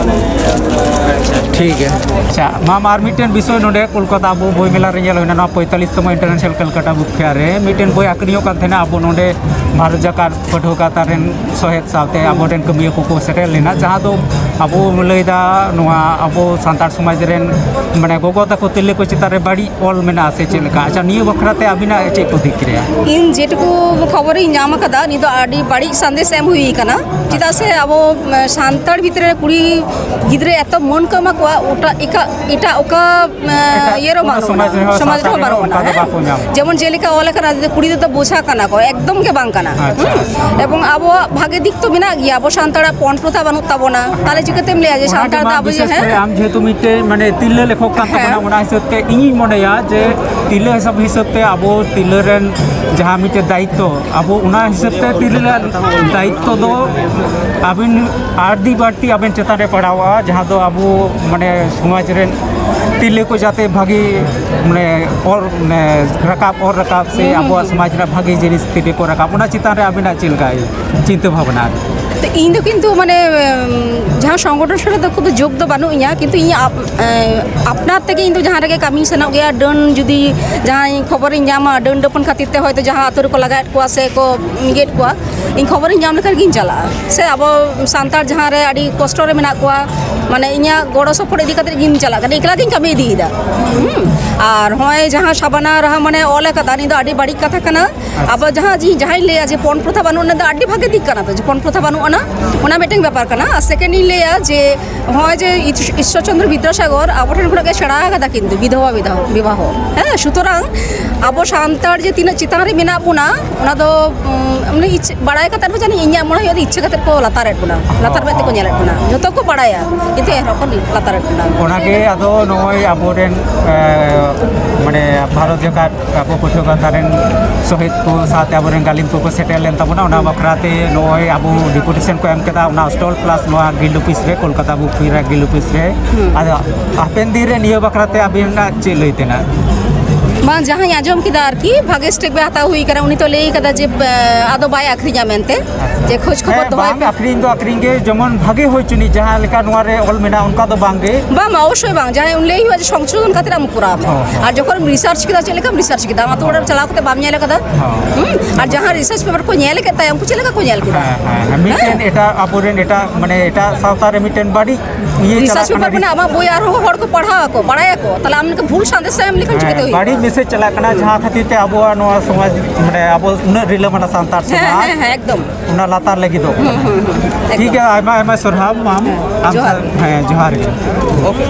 ᱴᱷᱤᱠ ᱜᱮᱭᱟ᱾ ᱟᱪᱪᱷᱟ, ᱢᱟᱢ, ᱟᱨ ᱢᱤᱫᱴᱮᱱ ᱵᱤᱥᱚᱭ ᱱᱚᱰᱮ ᱠᱳᱞᱠᱟᱛᱟ ᱟᱵᱚ ᱵᱳᱭ ᱢᱮᱞᱟ ᱨᱮ ᱧᱮᱞ ᱦᱩᱭᱱᱟ, ᱱᱚᱣᱟ ᱯᱚᱸᱭᱛᱟᱞᱤᱥ ᱛᱚᱢ ᱤᱱᱴᱟᱨᱱᱮᱥᱱᱟᱞ ᱠᱟᱞᱠᱟᱴᱟ ᱵᱩᱠ ᱯᱷᱮᱭᱟᱨ ᱨᱮ ᱢᱤᱫᱴᱮᱱ ᱵᱳᱭ ᱟᱹᱠᱷᱨᱤᱧᱚᱜ ᱠᱟᱱ ᱛᱟᱦᱮᱱᱟ ᱟᱵᱚ ᱱᱚᱰᱮ ᱵᱷᱟᱨᱚᱛ ᱡᱟᱠᱟᱛ ᱯᱟᱹᱴᱷᱩᱣᱟᱹ ᱜᱟᱶᱛᱟ ᱨᱮᱱ ᱥᱚᱦᱮᱫ ᱥᱟᱶᱛᱮ ᱟᱵᱚᱨᱮᱱ ᱠᱟᱹᱢᱤᱭᱟᱹ ᱠᱚᱠᱚ ᱥᱮᱴᱮᱨ ᱞᱮᱱᱟ, ᱡᱟᱦᱟᱸ ᱫᱚ ᱟᱵᱚ ᱞᱟᱹᱭᱫᱟ ᱱᱚᱣᱟ ᱟᱵᱚ ᱥᱟᱱᱛᱟᱲ ᱥᱚᱢᱟᱡᱽ ᱨᱮᱱ ᱢᱟᱱᱮ ᱜᱚᱜᱚ ᱛᱟᱠᱚ ᱛᱤᱨᱞᱟᱹ ᱠᱚ ᱪᱮᱛᱟᱱ ᱨᱮ ᱵᱟᱹᱲᱤᱡ ᱚᱞ ᱢᱮᱱᱟᱜᱼᱟ ᱥᱮ ᱪᱮᱫ ᱞᱮᱠᱟ? ᱟᱪᱪᱷᱟ, ᱱᱤᱭᱟᱹ ᱵᱟᱠᱷᱨᱟ ᱛᱮ ᱟᱹᱵᱤᱱᱟᱜ ᱪᱮᱫ ᱯᱨᱚᱛᱤᱠᱨᱤᱭᱟ? ᱤᱧ ᱡᱮᱴᱩᱠᱩ ᱠᱷᱚᱵᱚᱨᱤᱧ ᱧᱟᱢ ᱟᱠᱟᱫᱟ, ᱱᱤᱭᱟᱹ ᱫᱚ ᱟᱹᱰᱤ ᱵᱟᱹᱲᱤᱡ ᱥᱟᱸᱫᱮᱥ ᱮᱢ ᱦᱩᱭ ᱟᱠᱟᱱᱟ᱾ ᱪᱮᱫᱟᱜ ᱥᱮ ᱟᱵᱚ ᱥᱟᱱᱛᱟᱲ ᱵᱷᱤᱛᱨᱤ ᱨᱮ ᱠᱩᱲᱤ ᱜᱤᱫᱽᱨᱟᱹ ᱮᱛᱚ ᱢᱟᱹᱱ ᱠᱚ ᱮᱢᱟ ᱠᱚᱣᱟ, ᱚᱴᱟ-, ᱮᱴᱟᱜ ᱮᱴᱟᱜ ᱚᱠᱟ ᱮᱴᱟᱜ ᱤᱭᱟᱹ ᱨᱮ ᱠᱳᱱᱳ ᱵᱟᱹᱱᱩᱜ ᱥᱚᱢᱟᱡᱽ ᱟᱱᱟ, ᱨᱮᱦᱚᱸ ᱥᱚᱢᱟᱡᱽ ᱥᱟᱶᱛᱟ ᱨᱮᱦᱚᱸ ᱨᱮᱦᱚᱸ ᱵᱟᱹᱱᱩᱜ ᱚᱱᱠᱟ ᱟᱱᱟ᱾ ᱫᱚ ᱵᱟᱠᱚ ᱧᱟᱢᱟ᱾ ᱡᱮᱢᱚᱱ ᱡᱮᱞᱮᱠᱟ ᱚᱞ ᱟᱠᱟᱱᱟ ᱡᱮ ᱠᱩᱲᱤ ᱫᱚ ᱵᱚᱡᱷᱟ ᱠᱟᱱᱟ ᱠᱚ, ᱮᱠᱫᱚᱢ ᱜᱮ ᱵᱟᱝ ᱠᱟᱱᱟ᱾ ᱟᱪᱪᱷᱟ, ᱦᱩᱸ? ᱟᱪᱪᱷᱟ᱾ ᱮᱵᱚᱝ ᱟᱵᱚᱣᱟᱜ ᱵᱷᱟᱜᱮ ᱫᱤᱠ ᱛᱚ ᱢᱮᱱᱟᱜ ᱜᱮᱭᱟ, ᱟᱵᱚ ᱥᱟᱱᱛᱟᱲᱟᱜ ᱯᱚᱱ ᱯᱨᱚᱛᱷᱟ ᱵᱟᱹᱱᱩᱜ ᱛᱟᱵᱚᱱᱟ, ᱛᱟᱦᱚᱞᱮ ᱪᱤᱠᱟᱹᱛᱮᱢ ᱞᱟᱹᱭᱟ ᱡᱮ ᱚᱱᱟᱜᱮ ᱥᱟᱱᱛᱟᱲ ᱫᱚ ᱢᱟ, ᱟᱵᱚ ᱡᱮ, ᱵᱤᱥᱮᱥ ᱠᱚᱨᱮ ᱦᱮᱸ? ᱟᱢ ᱡᱮᱦᱮᱛᱩ ᱢᱤᱫᱴᱮᱡ ᱢᱟᱱᱮ ᱛᱤᱨᱞᱟᱹ ᱞᱮᱠᱷᱚᱠ ᱠᱟᱱ ᱛᱟᱵᱚᱱᱟ, ᱦᱮᱸ᱾ ᱚᱱᱟ ᱦᱤᱥᱟᱹᱵ ᱛᱮ ᱤᱧᱤᱧ ᱢᱚᱱᱮᱭᱟ ᱡᱮ ᱛᱤᱨᱞᱟᱹ ᱦᱤᱥᱟᱹᱵ ᱦᱤᱥᱟᱹᱵ ᱛᱮ ᱟᱵᱚ ᱛᱤᱨᱞᱟᱹ ᱨᱮᱱ ᱡᱟᱦᱟᱸ ᱢᱤᱫᱴᱮᱡ ᱫᱟᱭᱤᱛᱛᱚ, ᱟᱵᱚ ᱚᱱᱟ ᱦᱤᱥᱟᱹᱵ ᱛᱮ ᱛᱤᱨᱞᱟᱹ ᱨᱮᱱᱟᱜ ᱫᱟᱭᱤᱛᱛᱚ ᱫᱚ ᱟᱹᱵᱤᱱ ᱟᱹᱰᱤ ᱵᱟᱹᱲᱛᱤ ᱟᱵᱮᱱ ᱪᱮᱛᱟᱱ ᱨᱮ ᱯᱟᱲᱟᱣᱟ, ᱡᱟᱦᱟᱸ ᱫᱚ ᱟᱵᱚ ᱢᱟᱱᱮ ᱥᱚᱢᱟᱡᱽ ᱨᱮᱱ ᱛᱤᱨᱞᱟᱹ ᱠᱚ ᱡᱟᱛᱮ ᱵᱷᱟᱹᱜᱤ, ᱢᱟᱱᱮ, ᱚᱨ, ᱢᱟᱱᱮ, ᱨᱟᱠᱟᱵ, ᱚᱨ ᱨᱟᱠᱟᱵ ᱥᱮ ᱦᱩᱸ, ᱦᱩᱸ, ᱟᱵᱚᱣᱟᱜ ᱦᱩᱸ᱾ ᱥᱚᱢᱟᱡᱽ ᱨᱮᱱᱟᱜ ᱵᱷᱟᱹᱜᱤ ᱡᱤᱱᱤᱥ ᱛᱤᱨᱞᱟᱹ ᱠᱚ ᱨᱟᱠᱟᱵ, ᱚᱱᱟ ᱪᱮᱛᱟᱱ ᱨᱮ ᱟᱵᱤᱱᱟᱜ ᱪᱮᱫ ᱞᱮᱠᱟ ᱪᱤᱱᱛᱟᱹ ᱵᱷᱟᱵᱽᱱᱟ? ᱛᱚ, ᱤᱧ ᱫᱚ ᱠᱤᱱᱛᱩ, ᱢᱟᱱᱮ, ᱩᱢ, ᱡᱟᱦᱟᱸ ᱥᱚᱝᱜᱚᱴᱷᱚᱱ ᱥᱟᱞᱟᱜ ᱫᱚ ᱠᱷᱩᱵ ᱡᱳᱜᱽ ᱫᱚ ᱵᱟᱹᱱᱩᱜ ᱤᱧᱟ, ᱠᱤᱱᱛᱩ ᱤᱧ ᱟᱯ-, ᱮ, ᱟᱯᱱᱟᱨ ᱛᱮᱜᱮ ᱤᱧ ᱫᱚ ᱡᱟᱦᱟᱸ ᱨᱮᱜᱮ ᱠᱟᱹᱢᱤᱧ ᱥᱮᱱᱚᱜ ᱜᱮᱭᱟ, ᱰᱟᱹᱱ ᱡᱩᱫᱤ ᱡᱟᱦᱟᱸᱭ ᱠᱷᱚᱵᱚᱨᱤᱧ ᱧᱟᱢᱟ, ᱰᱟᱹᱱ ᱰᱟᱹᱯᱟᱹᱱ ᱠᱷᱟᱹᱛᱤᱨ ᱛᱮ ᱦᱚᱭᱛᱳ ᱡᱟᱦᱟᱸ ᱟᱛᱳ ᱨᱮᱠᱚ ᱞᱟᱜᱟᱭᱮᱫ ᱠᱚᱣᱟ ᱥᱮ ᱠᱚ ᱤᱭᱟᱹᱭᱮᱫ ᱠᱚᱣᱟ, ᱤᱧ ᱠᱷᱚᱵᱚᱨᱤᱧ ᱧᱟᱢ ᱞᱮᱠᱷᱟᱱ ᱜᱤᱧ ᱪᱟᱞᱟᱜᱼᱟ᱾ ᱥᱮ ᱟᱵᱚ ᱥᱟᱱᱛᱟᱲ ᱡᱟᱦᱟᱸ ᱨᱮ ᱟᱹᱰᱤ ᱠᱚᱥᱴᱚ ᱨᱮ ᱢᱮᱱᱟᱜ ᱠᱚᱣᱟ, ᱢᱟᱱᱮ, ᱤᱧᱟᱹᱜ ᱜᱚᱲᱚ ᱥᱚᱯᱚᱦᱚᱫ ᱤᱫᱤ ᱠᱟᱛᱮ ᱜᱤᱧ ᱪᱟᱞᱟᱜ ᱠᱟᱱᱟ, ᱮᱠᱞᱟ ᱜᱤᱧ ᱠᱟᱹᱢᱤ ᱤᱫᱤᱭᱮᱫᱟ᱾ ᱦᱩᱸ᱾ ᱟᱨ ᱱᱚᱜᱼᱚᱭ ᱡᱟᱦᱟᱸ ᱥᱟᱵᱟᱱᱟ ᱨᱟᱦᱟ, ᱢᱟᱱᱮ, ᱚᱞ ᱟᱠᱟᱫᱟ, ᱱᱤᱭᱟᱹ ᱫᱚ ᱟᱹᱰᱤ ᱵᱟᱹᱲᱤᱡ ᱠᱟᱛᱷᱟ ᱠᱟᱱᱟ᱾ ᱟᱵᱚ ᱡᱟᱦᱟᱸ ᱡᱤ-, ᱡᱟᱦᱟᱸᱧ ᱞᱟᱹᱭᱟ ᱡᱮ ᱯᱚᱱ ᱯᱨᱚᱛᱷᱟ ᱵᱟᱹᱱᱩᱜ, ᱚᱱᱟ ᱫᱚ ᱟᱹᱰᱤ ᱵᱷᱟᱜᱮ ᱫᱤᱠ ᱠᱟᱱᱟ ᱛᱚ, ᱡᱮ ᱯᱚᱱ ᱯᱨᱚᱛᱷᱟ ᱵᱟᱹᱱᱩᱜ ᱟᱱᱟ, ᱚᱱᱟ ᱢᱤᱫᱴᱮᱱ ᱵᱮᱯᱟᱨ ᱠᱟᱱᱟ᱾ ᱟᱨ ᱥᱮᱠᱮᱱᱰ ᱤᱧ ᱞᱟᱹᱭᱟ ᱡᱮ ᱱᱚᱜᱼᱚᱭ ᱡᱮ ᱤᱥ-, ᱤᱥᱥᱚᱨ ᱪᱚᱱᱫᱨᱚ ᱵᱤᱫᱽᱫᱟᱥᱟᱜᱚᱨ ᱟᱵᱚ ᱴᱷᱮᱱ ᱠᱷᱚᱱᱟᱜ ᱜᱮ ᱥᱮᱬᱟ ᱟᱠᱟᱫᱟ ᱠᱤᱱᱛᱩ ᱵᱤᱫᱷᱚᱵᱟ ᱵᱤᱫᱷᱟ-, ᱵᱤᱵᱟᱦᱚ᱾ ᱦᱮᱸ, ᱥᱩᱛᱚᱨᱟᱝ ᱟᱵᱚ ᱥᱟᱱᱛᱟᱲ ᱡᱮ ᱛᱤᱱᱟᱹᱜ ᱪᱮᱛᱟᱱ ᱨᱮ ᱢᱮᱱᱟᱜ ᱵᱚᱱᱟ, ᱚᱱᱟ ᱫᱚ, ᱩᱢ, ᱢᱟᱱᱮ ᱤᱪᱪᱷᱟᱹ, ᱵᱟᱲᱟᱭ ᱠᱟᱛᱮ ᱦᱚᱸ ᱡᱟᱹᱱᱤᱡ ᱤᱧᱟᱹᱜ ᱢᱚᱱᱮ ᱦᱩᱭᱩᱜᱼᱟ ᱤᱪᱪᱷᱟᱹ ᱠᱟᱛᱮ ᱠᱚ ᱞᱟᱛᱟᱨᱮᱫ ᱵᱚᱱᱟ, ᱞᱟᱛᱟᱨ ᱢᱮᱫ ᱛᱮᱠᱚ ᱧᱮᱞᱮᱫ ᱵᱚᱱᱟ, ᱡᱚᱛᱚ ᱠᱚ ᱵᱟᱲᱟᱭᱟ, ᱠᱤᱱᱛᱩ ᱮᱱ ᱨᱮᱦᱚᱸ ᱠᱚ ᱞᱟᱛᱟᱨᱮᱫ ᱵᱚᱱᱟ᱾ ᱚᱱᱟᱜᱮ ᱟᱫᱚ ᱱᱚᱜᱼᱚᱭ ᱟᱵᱚᱨᱮᱱ, ᱮ, ᱢᱟᱱᱮ ᱵᱷᱟᱨᱚᱛ ᱡᱟᱠᱟᱛ ᱟᱵᱚ ᱯᱟᱹᱴᱷᱩᱣᱟᱹ ᱜᱟᱶᱛᱟ ᱨᱮᱱ ᱥᱚᱦᱮᱫ ᱠᱚ ᱥᱟᱶᱛᱮ ᱟᱵᱚᱨᱮᱱ ᱜᱟᱹᱞᱤᱢ ᱠᱚᱠᱚ ᱥᱮᱴᱮᱨ ᱞᱮᱱ ᱛᱟᱵᱚᱱᱟ, ᱚᱱᱟ ᱵᱟᱠᱷᱨᱟ ᱛᱮ ᱱᱚᱜᱼᱚᱭ ᱟᱵᱚ ᱰᱮᱯᱩᱴᱮᱥᱚᱱ ᱠᱚ ᱮᱢ ᱠᱮᱫᱟ, ᱚᱱᱟ ᱥᱴᱚᱞ ᱯᱞᱟᱥ ᱱᱚᱣᱟ ᱜᱤᱞᱰ ᱚᱯᱷᱤᱥ ᱨᱮ, ᱠᱳᱞᱠᱟᱛᱟ ᱵᱩᱠ ᱯᱷᱮᱭᱟᱨ ᱜᱤᱞᱰ ᱚᱯᱷᱤᱥ ᱨᱮ᱾ ᱦᱩᱸ᱾ ᱟᱫᱚ ᱦᱟᱯᱮᱱ ᱫᱤᱱ ᱨᱮ ᱱᱤᱭᱟᱹ ᱵᱟᱠᱷᱨᱟ ᱛᱮ ᱟᱵᱤᱱᱟᱜ ᱪᱮᱫ ᱞᱟᱹᱭ ᱛᱮᱱᱟᱜ? ᱵᱟᱝ, ᱡᱟᱦᱟᱸᱧ ᱟᱸᱡᱚᱢ ᱠᱮᱫᱟ ᱟᱨᱠᱤ, ᱵᱷᱟᱜᱮ ᱥᱴᱮᱯ ᱜᱮ ᱦᱟᱛᱟᱣ ᱦᱩᱭ ᱠᱟᱱᱟ᱾ ᱩᱱᱤ ᱛᱚ ᱞᱟᱹᱭ ᱠᱟᱫᱟ ᱡᱮ, ᱮ, ᱟᱫᱚ ᱵᱟᱭ ᱟᱠᱷᱨᱤᱧᱟ ᱢᱮᱱᱛᱮ, ᱡᱮ ᱠᱷᱳᱡᱽ ᱠᱷᱚᱵᱚᱨ ᱦᱮᱸ, ᱫᱚᱦᱚᱭ ᱵᱟᱝ, ᱯᱮ᱾ ᱟᱠᱷᱨᱤᱧ ᱫᱚ ᱟᱠᱷᱨᱤᱧ ᱜᱮ, ᱡᱮᱢᱚᱱ ᱵᱷᱟᱜᱮ ᱦᱩᱭ ᱪᱩᱱᱤᱡ, ᱡᱟᱦᱟᱸ ᱞᱮᱠᱟ ᱱᱚᱣᱟ ᱨᱮ ᱚᱞ ᱢᱮᱱᱟᱜᱼᱟ, ᱚᱱᱠᱟ ᱫᱚ ᱵᱟᱝ ᱜᱮ᱾ ᱵᱟᱝ, ᱵᱟᱝ, ᱚᱵᱚᱥᱥᱳᱭ ᱵᱟᱝ᱾ ᱡᱟᱦᱟᱸᱭ ᱩᱱᱤ ᱞᱟᱹᱭ ᱦᱩᱭᱩᱜᱼᱟ ᱡᱮ ᱥᱚᱝᱥᱳᱫᱷᱚᱱ ᱠᱷᱟᱹᱛᱤᱨ ᱟᱢ ᱠᱚᱨᱟᱣ ᱢᱮ᱾ ᱦᱚᱸ, ᱦᱚᱸ᱾ ᱟᱨ ᱡᱚᱠᱷᱚᱱ ᱨᱤᱥᱟᱨᱪ ᱠᱮᱫᱟ, ᱪᱮᱫ ᱞᱮᱠᱟᱢ ᱨᱤᱥᱟᱨᱪ ᱠᱮᱫᱟ? ᱟᱢ ᱟᱛᱳ ᱚᱲᱟᱜ ᱨᱮ ᱪᱟᱞᱟᱣ ᱠᱟᱛᱮ ᱵᱟᱢ ᱧᱮᱞ ᱠᱟᱫᱟ? ᱦᱚᱸ᱾ ᱦᱩᱸ? ᱟᱨ ᱡᱟᱦᱟᱸ ᱨᱤᱥᱟᱨᱪ ᱯᱮᱯᱟᱨ ᱠᱚ ᱧᱮᱞ ᱠᱮᱫ ᱛᱟᱭᱟ, ᱩᱱᱠᱩ ᱪᱮᱫ ᱞᱮᱠᱟ ᱠᱚ ᱧᱮᱞ ᱠᱮᱫᱟ? ᱦᱮᱸ, ᱦᱮᱸ, ᱦᱮᱸ᱾ ᱢᱤᱫᱴᱮᱱ ᱦᱮᱸ? ᱮᱴᱟᱜ, ᱟᱵᱚᱨᱮᱱ ᱮᱴᱟᱜ, ᱢᱟᱱᱮ, ᱮᱴᱟᱜ ᱥᱟᱶᱛᱟ ᱨᱮ ᱢᱤᱫᱴᱮᱱ ᱵᱟᱹᱲᱤᱡ ᱤᱭᱟᱹ ᱨᱤᱥᱟᱨᱪ ᱪᱟᱞᱟᱜ ᱠᱟᱱᱟ, ᱯᱮᱯᱟᱨ ᱢᱮᱱᱟᱜᱼᱟ, ᱟᱢᱟᱜ ᱵᱳᱭ ᱟᱨᱦᱚᱸ ᱦᱚᱲ ᱠᱚ ᱯᱟᱲᱦᱟᱣ ᱟᱠᱚ, ᱵᱟᱲᱟᱭᱟᱠᱚ, ᱛᱟᱦᱞᱮ ᱟᱢ ᱞᱮᱠᱟ ᱵᱷᱩᱞ ᱥᱟᱸᱫᱮᱥ ᱮᱢ ᱞᱮᱠᱷᱟᱱ ᱪᱤᱠᱟᱹᱛᱮ ᱦᱮᱸ, ᱦᱩᱭᱩᱜᱼᱟ? ᱵᱟᱹᱲᱤᱡ ᱢᱮᱥᱮᱡᱽ ᱪᱟᱞᱟᱜ ᱠᱟᱱᱟ, ᱡᱟᱦᱟᱸ ᱠᱷᱟᱹᱛᱤᱨ ᱛᱮ ᱟᱵᱚᱣᱟᱜ ᱱᱚᱣᱟ ᱥᱚᱢᱟᱡᱽ, ᱢᱟᱱᱮ, ᱟᱵᱚ ᱩᱱᱟᱹᱜ ᱨᱤᱞᱟᱹᱢᱟᱞᱟ ᱥᱟᱱᱛᱟᱲ ᱦᱮᱸ, ᱥᱚᱢᱟᱡᱽ ᱦᱮᱸ, ᱦᱮᱸ, ᱮᱠᱫᱚᱢ᱾ ᱚᱱᱟ ᱞᱟᱛᱟᱨ ᱞᱟᱹᱜᱤᱫᱚᱜ ᱠᱟᱱᱟ᱾ ᱦᱩᱸ, ᱦᱩᱸ, ᱦᱩᱸ, ᱴᱷᱤᱠ ᱮᱠᱫᱚᱢ᱾ ᱜᱮᱭᱟ, ᱟᱭᱢᱟ, ᱟᱭᱢᱟ ᱥᱟᱨᱦᱟᱣ, ᱢᱟᱢ᱾ ᱦᱮᱸ, ᱟᱢ ᱡᱚᱦᱟᱨ ᱥᱟᱶ-, ᱜᱮ᱾ ᱦᱮᱸ, ᱡᱚᱦᱟᱨ ᱜᱮ᱾ ᱳᱠᱮ᱾